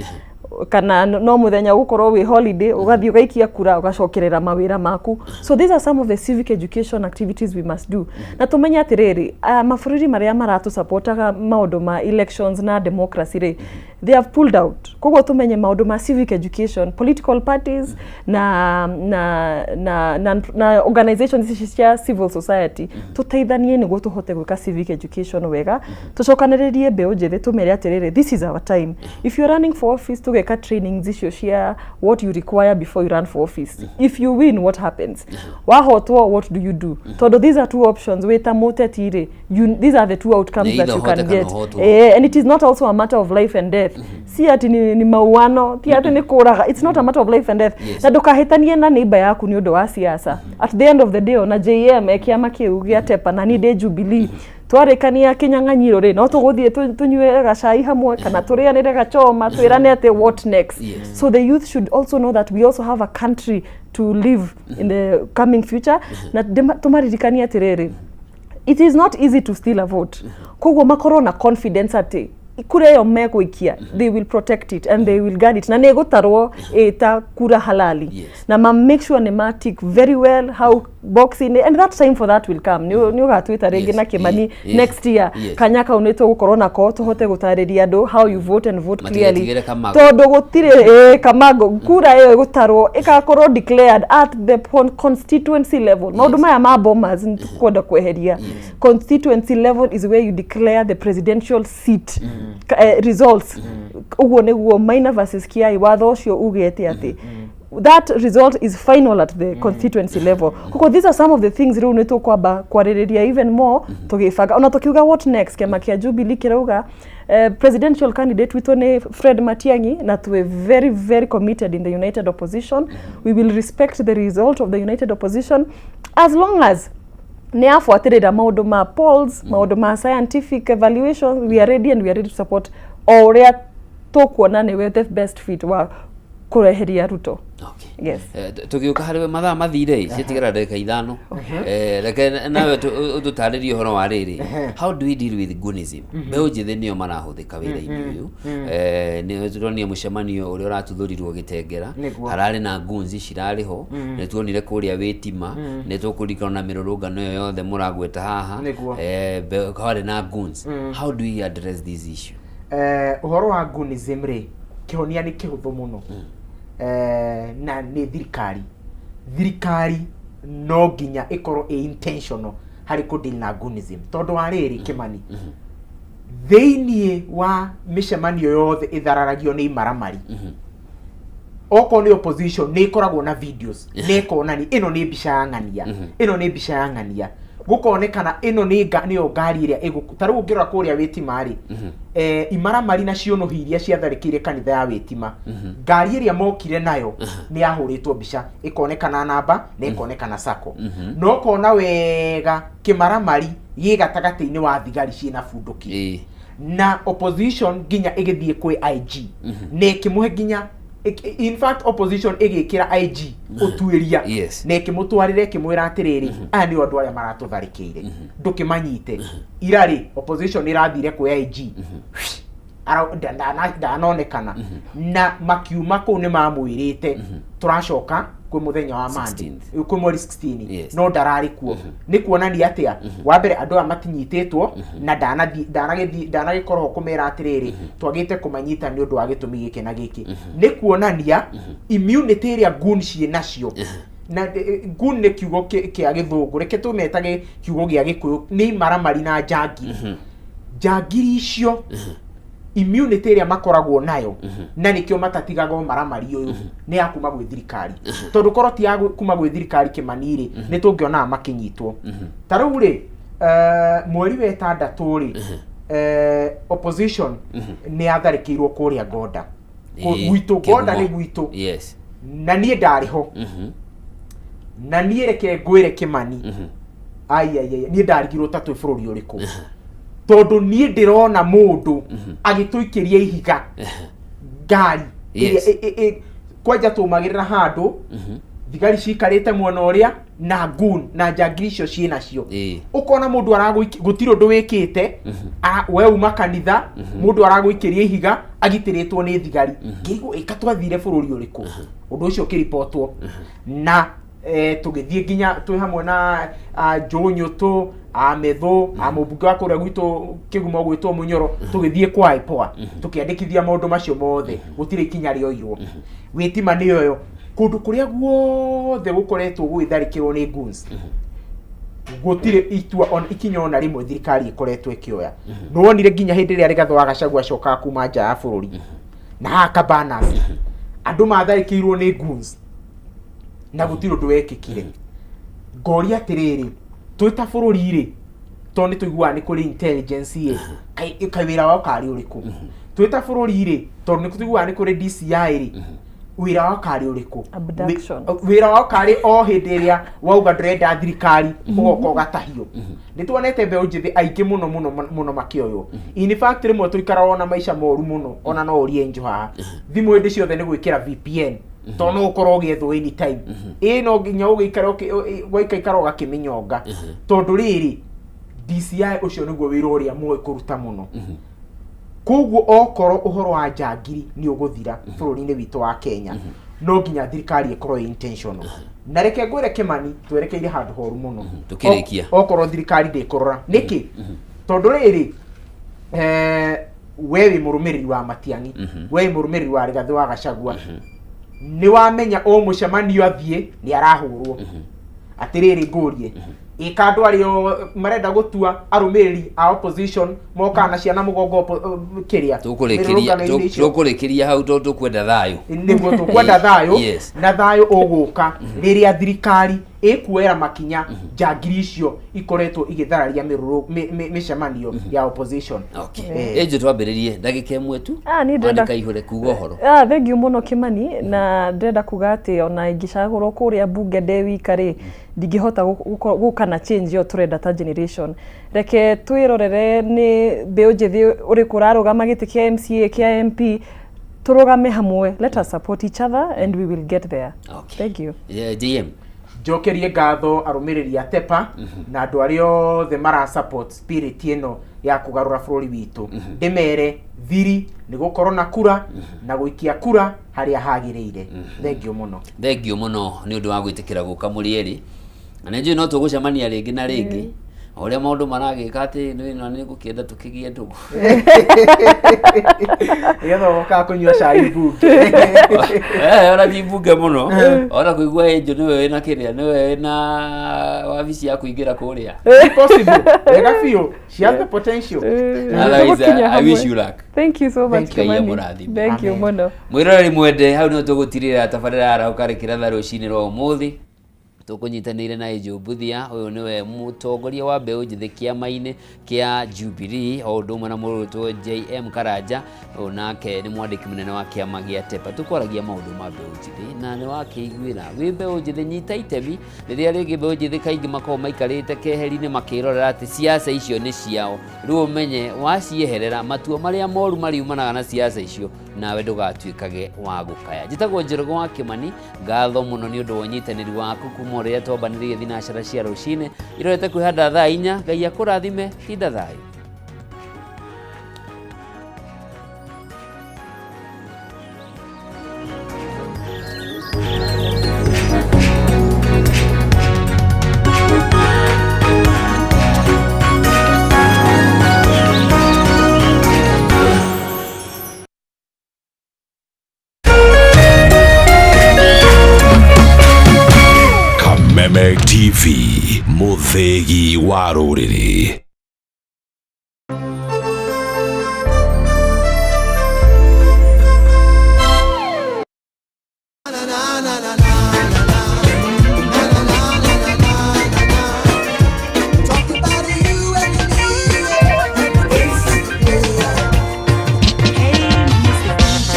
kana no mũthenya ũgũkorwo wĩ holiday, ũgathiĩ ũgaikia kura, ũgacokerera mawĩra maku. So these are some of the civic education activities we must do. Na tũmenye atĩrĩrĩ, mabũrũri marĩa maratũsupportaga maũndũ ma elections na democracy rĩ, they have pulled out. Koguo tũmenye maũndũ ma civic education, political parties na organizations ici cia civil society, tũteithanie nĩguo tũhote gwĩka civic education wega, tũcokanĩrĩrie mbeũ njĩthĩ, tũmere atĩrĩrĩ, this is our time. If you're running for office, tũgeka trainings icio cia what you require before you run for office, if you win, what happens, wahotwo, what do you do, tondũ these are two options wĩ ta mũteti rĩ, these are the two outcomes Nĩ that either you can ũhote kana get. ũhotwo. And it is not also a matter of life and death. Si ati ni mauano, ti ati ni kũraga. It's not a matter of life and death. Na ndũkahĩtanie na neighbor yaku nĩ ũndũ wa siasa. At the end of the day, ona JM e kĩama kĩu gĩa Tepa na niĩ ndĩ Jubilee, twarĩkania kĩnyang'anyiro rĩ, no tũgũthiĩ tũnyue gacai hamwe kana tũrĩanĩre gachoma, twĩrane atĩ what next. So the youth should also know that we also have a country to live in the coming future. Na tũmaririkanie atĩrĩrĩ, it is not easy to steal a vote. Koguo makorwo na confidence atĩ kura ĩyo megũikia, they will protect it and they will guard it, na nĩ ĩgũtarwo ĩta kura halali. Na ma make sure nĩ ma tick very well how box-inĩ, and that time for that will come. Nĩ ũgatwĩta rĩngĩ na Kimani next year. Kanya kau nĩ tũgũkorwo nako tũhote gũtarĩria andũ how you vote and vote clearly. Matigetigĩre Kamago. Tondũ gũtirĩ Kamago, kura ĩyo ĩgũtarwo, ĩgakorwo declared at the constituency level. Maũndũ maya ma bomas nĩ tũkwenda kweheria. Constituency level is where you declare the presidential seat results. Ũguo nĩguo Maina versus Kiai, watho ũcio ugĩte atĩ That result is final at the constituency level. Koguo these are some of the things rĩu nĩ tũkwamba kwarĩrĩria even more tũgĩbanga, ona tũkiuga what next. Kĩama kĩa Jubilee kĩrauga presidential candidate witũ nĩ Fred Matiang'i, na twĩ very very committed in the united opposition. We will respect the result of the united opposition as long as nĩ abuatĩrĩra maũndũ ma polls, maũndũ ma scientific evaluation. We are ready and we are ready to support o ũrĩa tũkuona nĩwe the best fit wa kũreheria Ruto. Yes. Tũgĩũka harĩ we, mathaa mathire, ciatigara ndagĩka 5. Reke nawe ũtũtarĩrie ũhoro wa rĩrĩ, how do we deal with goonism? Mbeũ njĩthĩ nĩo marahũthĩka wĩra-inĩ ũyũ. Nĩ tũronire mũcemanio ũrĩa ũratuthũrirwo Gĩtengera. Hararĩ na goons cirarĩ ho. Nĩ tuonire kũrĩa Wĩtima, nĩ tũkũririkana na mĩrũrũngano ĩyo yothe mũragweta haha. Kwarĩ na goons. How do we address this issue? Ũhoro wa goonism rĩ, kĩhonia nĩ kĩhũthũ mũno. Na nĩ thirikari. Thirikari no nginya ĩkorwo ĩ intentional harĩ kũ na goonism, tondũ wa rĩrĩ, Kĩmani, thĩiniĩ wa mĩcemanio yothe ĩthararagio nĩ imaramari, okorwo nĩ opposition nĩ ĩkoragwo na videos, nĩ ĩkonania ĩno nĩ mbica ya ng'ania, ĩno nĩ mbica ya ng'ania, gũkonekana ĩno nĩ nĩyo ngari ĩrĩa ĩgũ ta rĩu ũngĩrora kũrĩa Wĩtima rĩ, imaramari na cionũhi iria ciatharĩkĩire kanitha ya Wĩtima, ngari ĩrĩa mokire nayo nĩ yahũrĩtwo mbica, ĩkonekana namba na ĩkonekana sako, na ũkona wega kĩmaramari gĩ gatagatĩ-inĩ wa thigari ciĩna bunduki. Na opposition nginya ĩgĩthiĩ kwĩ IG na ĩkĩmũhe nginya in fact opposition ĩgĩkĩra IG ũtuĩria na ĩkĩmũtwarĩra, ĩkĩmwĩra atĩrĩrĩ, aya nĩo andũ arĩa maratũtharĩkĩire, ndũkĩmanyite. Ira rĩ, opposition ĩrathire kwĩ IG, ndanonekana, na makiuma kũu nĩ mamwĩrĩte tũracoka kwĩ mũthenya wa Monday, 16th. Kwĩ mweri 16. No ndararĩ kuo. Nĩ kuonania atĩa? Wa mbere, andũ aya matinyitĩtwo na ndanathiĩ, ndanagĩthiĩ, ndanagĩkorwo kũmera atĩrĩrĩ, twagĩte kũmanyita nĩ ũndũ wa gĩtũmi gĩkĩ na gĩkĩ. Nĩ kuonania immunity ĩrĩa goon ciĩ nacio. Na goon nĩ kiugo kĩa gĩthũngũ, reke tũmetage kiugo gĩa gĩkũyũ nĩ imaramari na njangiri. Njangiri icio, immunity ĩrĩa makoragwo nayo, na nĩkĩo matatigaga ũmaramari ũyũ, nĩ ya kuma gwĩ thirikari, tondũ korwo ti ya kuma gwĩ thirikari, Kĩmani rĩ, nĩ tũngĩonaga makĩnyitwo. Ta rĩu rĩ, mweri wa ĩtandatũ rĩ, opposition nĩ yatharĩkĩirwo kũrĩa Gonda. Gwitũ Gonda nĩ Kĩgumo. Gwitũ. Na niĩ ndarĩ ho. Na niĩ reke ngwĩre, Kĩmani, ai ai ai, niĩ ndarigirwo ta twĩ bũrũri ũrĩkũ, tondũ niĩ ndĩrona mũndũ agĩtũikĩria ihiga ngari ĩrĩa kwanja tũmagĩrĩra handũ thigari cikarĩte mwena ũrĩa na gun na njangiri icio ciĩ nacio. Ũkona mũndũ aragũiki, gũtirĩ ũndũ wĩkĩte, we uma kanitha, mũndũ aragũikĩria ihiga agitĩrĩtwo nĩ thigari. Ngĩigua ĩka twathire bũrũri ũrĩkũ? Ũndũ ũcio ũkĩribotwo na tũgĩthiĩ nginya twĩ hamwe na Joe Nyũtũ, Amethũ, a mũmbunge wa kũrĩa gwitũ Kĩgumo gwĩtwo Mũnyoro, tũgĩthiĩ kwa IPOA tũkĩandĩkithia maũndũ macio mothe. Gũtirĩ ikinya rĩoirwo. Wĩtima nĩyo ĩyo, kũndũ kũrĩa guothe gũkoretwo gũgĩtharĩkĩrwo nĩ goons, gũtirĩ itua on, ikinya ona rĩmwe thirikari ĩkoretwo ĩkĩoya. Nĩwonire nginya hĩndĩ ĩrĩa Rigathĩ wa Gachagua acokaga kuma nja ya bũrũri na haha Cabanas, andũ matharĩkĩirwo nĩ goons na gũtirĩ ũndũ wekĩkire. Ngoria atĩrĩrĩ, twĩ ta bũrũri rĩ, tondũ nĩ tũiguaga nĩ kũrĩ intelligence ĩ, kaĩ wĩra wao karĩ ũrĩkũ? Twĩ ta bũrũri rĩ, tondũ nĩ tũiguaga nĩ kũrĩ DCI rĩ, wĩra wao karĩ ũrĩkũ? Abduction. Wĩra wao karĩ o hĩndĩ ĩrĩa wauga ndũrenda thirikari, ũgoka ũgatahio. Nĩ tuonete mbeũ njĩthĩ aingĩ mũno mũno mũno makĩoywo. In fact, rĩmwe tũikaraga ona maica moru mũno, ona no ũrie njo haha, thimũ hĩndĩ ciothe nĩ gwĩkĩra VPN, tondũ no ũkorwo ũgĩethwo anytime. Ĩ no nginya ũgĩikara waikaikara ũgakĩmĩnyonga, tondũ rĩrĩ, DCI ũcio nĩguo wĩra ũrĩa moĩ kũruta mũno. Koguo okorwo ũhoro wa njangiri nĩ ũgũthira bũrũri-inĩ witũ wa Kenya, no nginya thirikari ĩkorwo ĩ intentional. Na reke ngwĩre, Kĩmani, twerekeire handũ horu mũno. Tũkĩrĩkia. Okorwo thirikari ndĩkũrora nĩkĩ, tondũ rĩrĩ, we wĩ mũrũmĩrĩri wa Matiang'i, we wĩ mũrũmĩrĩri wa Rigathĩ wa Gachagua, nĩ wamenya o mũcemanio athiĩ nĩ arahũrwo. Atĩrĩrĩ, ngũrie Ĩka andũ arĩa marenda gũtua arũmĩrĩri a opposition mokaga na ciana mũgongo kĩrĩa Tũkũrĩkĩria mĩrũrũngano-inĩ icio. Tũkũrĩkĩria hau tondũ tũkwenda thayũ. Nĩguo tũkwenda thayũ. Na thayũ ũgũka rĩrĩa thirikari ĩkuoera makinya njangiri icio ikoretwo igĩthararia mĩcemanio ya opposition. Okay. Eh. Ĩnjũ, twambĩrĩrie ndagĩka ĩmwe tu. Ah, niĩ ndĩrenda- Andĩka ihũre kuga ũhoro. Ah, thank you mũno Kimani, na ndĩrenda kuga atĩ ona ingĩcagũrwo kũrĩa mbunge ndĩ wika rĩ, ndingĩhota gũka na change ĩyo tũrenda ta generation. Reke twĩrorere nĩ mbeũ njĩthĩ ũrĩkũ ũrarũgama gĩtĩ kĩa MCA, kĩa MP, tũrũgame hamwe. Let us support each other and we will get there. Okay. Thank you. Yeah, JM. Njokerie ngatho arũmĩrĩri a Tepa na andũ arĩa othe mara support spirit ĩno ya kũgarũra bũrũri witũ. Ndĩmere thiri nĩ gũkorwo na kura na gũikia kura harĩa hagĩrĩire. Thank you mũno. Thank you mũno nĩ ũndũ wa gwĩtĩkĩra gũka mũrĩ erĩ, na nĩ njũĩ no tũgũcemania rĩngĩ na rĩngĩ o ũrĩa maũndũ maragĩka atĩ nĩ na nĩ ngũkĩenda tũkĩgĩe ndũgũ. Nĩgetha ũgokaga kũnyua cai mbunge. Eh, ona ti mbunge mũno, ona kũigua Angel nĩwe wĩna kĩrĩa, nĩwe wĩna wabici ya kũingĩra kũrĩa. Possible wega biũ, she has the potential. Otherwise, Tũgũkinya I wish hamwe. you luck. Thank you so much. Thank you. Kimani. Mũrathime. Thank you Amen. mũno. Mwĩroreri mwende, hau nĩho tũgũtirĩra tabarĩra ya arahũka rĩkĩratha rũcinĩ rwa ũmũthĩ. Tũkũnyitanĩire na Angel Mbuthia, ũyũ nĩwe mũtongoria wa mbeũ njĩthĩ kĩama-inĩ kĩa Jubilee, o ũndũ ũmwe na mũrũtwo JM Karanja, ũyũ nake nĩ mwandĩki mũnene wa kĩama gĩa Tepa. Tũkwaragia maũndũ ma mbeũ njĩthĩ na nĩ wakĩiguĩra wĩ mbeũ njĩthĩ, nyita itemi rĩrĩa rĩngĩ. Mbeũ njĩthĩ kaingĩ makoragwo maikarĩte keheri-inĩ makĩrorera atĩ siasa icio nĩ ciao. Rĩu ũmenye wacieherera matua marĩa moru mariumanaga na siasa icio, nawe ndũgatuĩkage wa gũkaya. Njĩtagwo Njoroge wa Kĩmani. Ngatho mũno nĩ ũndũ wa ũnyitanĩri waku kuma ũrĩa twambanĩrĩrie thinacara cia rũcinĩ irorete kwĩhanda thaa 4. Ngai akũrathime, tinda thayũ. Kameme TV, mũthĩgi wa rũrĩrĩ. Talk about you and me and the Hey, Mr. DJ.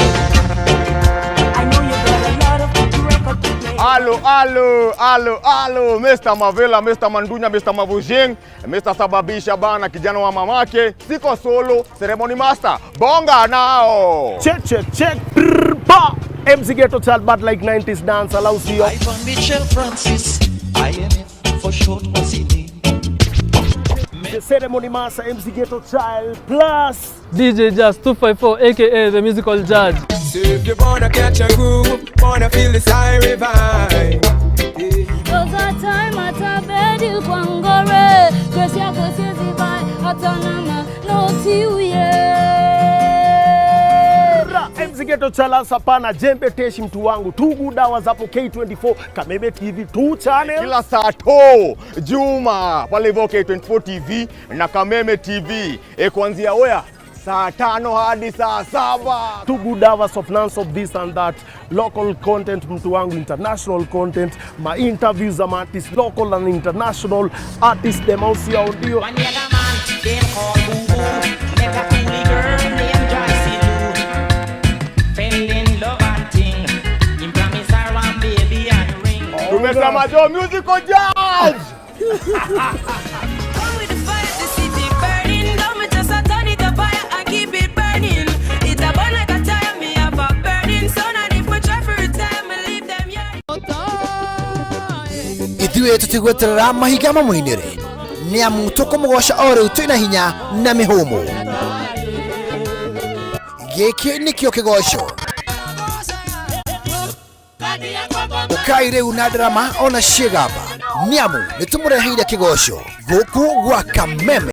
I know you got a lot of record to play. Alo, alo, alo, alo, Mr. Mavela, Mr. Mandunya, Mr. Mavujing, Mr. Sababisha bana, kijana wa mamake, siko solo, ceremony master, bonga nao. Check, check, check. Brr, ba. MC Ghetto Child, but like 90s dance, allows you. Ivan Mitchell Francis, IMF for short was his name. The ceremony master, MC Ghetto Child, plus DJ Jazz 254, aka the musical judge. So if you wanna catch a groove, wanna feel this high revive. Cause a time atabedi kwa ngore. Grace yako siwezi buy hata na manoti uye. Ra, MC Ghetto Child sapana jembe teshi mtu wangu tugu dawa zapo K24 Kameme TV 2 channel. Kila saa to Juma pale hivyo K24 TV na Kameme TV e, kuanzia oya saa 5 hadi saa 7. Two good hours of non-stop this and that, local content mtu wangu, international content, ma interviews za ma artists, local and international artists dem au si au ndio? One other man, them call Boo Boo. Met a coolie girl named Joyce Lou. Fell in love and thing. Him promise her one baby and ring. Tumesema jo musical judge. Come with the fire, the city burning. Don't me just a turn it up fire and keep it burning. It a burn like a tire, me have a burning. So and if we try for retire, me leave them yeah. Ithuĩ tũtigweterera mahinga mamũinĩre nĩ amu tũkũmũgoca o rĩu twĩna hinya na mĩhũmũ. Gĩkĩ nĩkĩo kĩgoco. Ũkai rĩu na ndarama ona ciĩgamba nĩ amu nĩ tũmũreheire kĩgoco gũkũ gwa Kameme.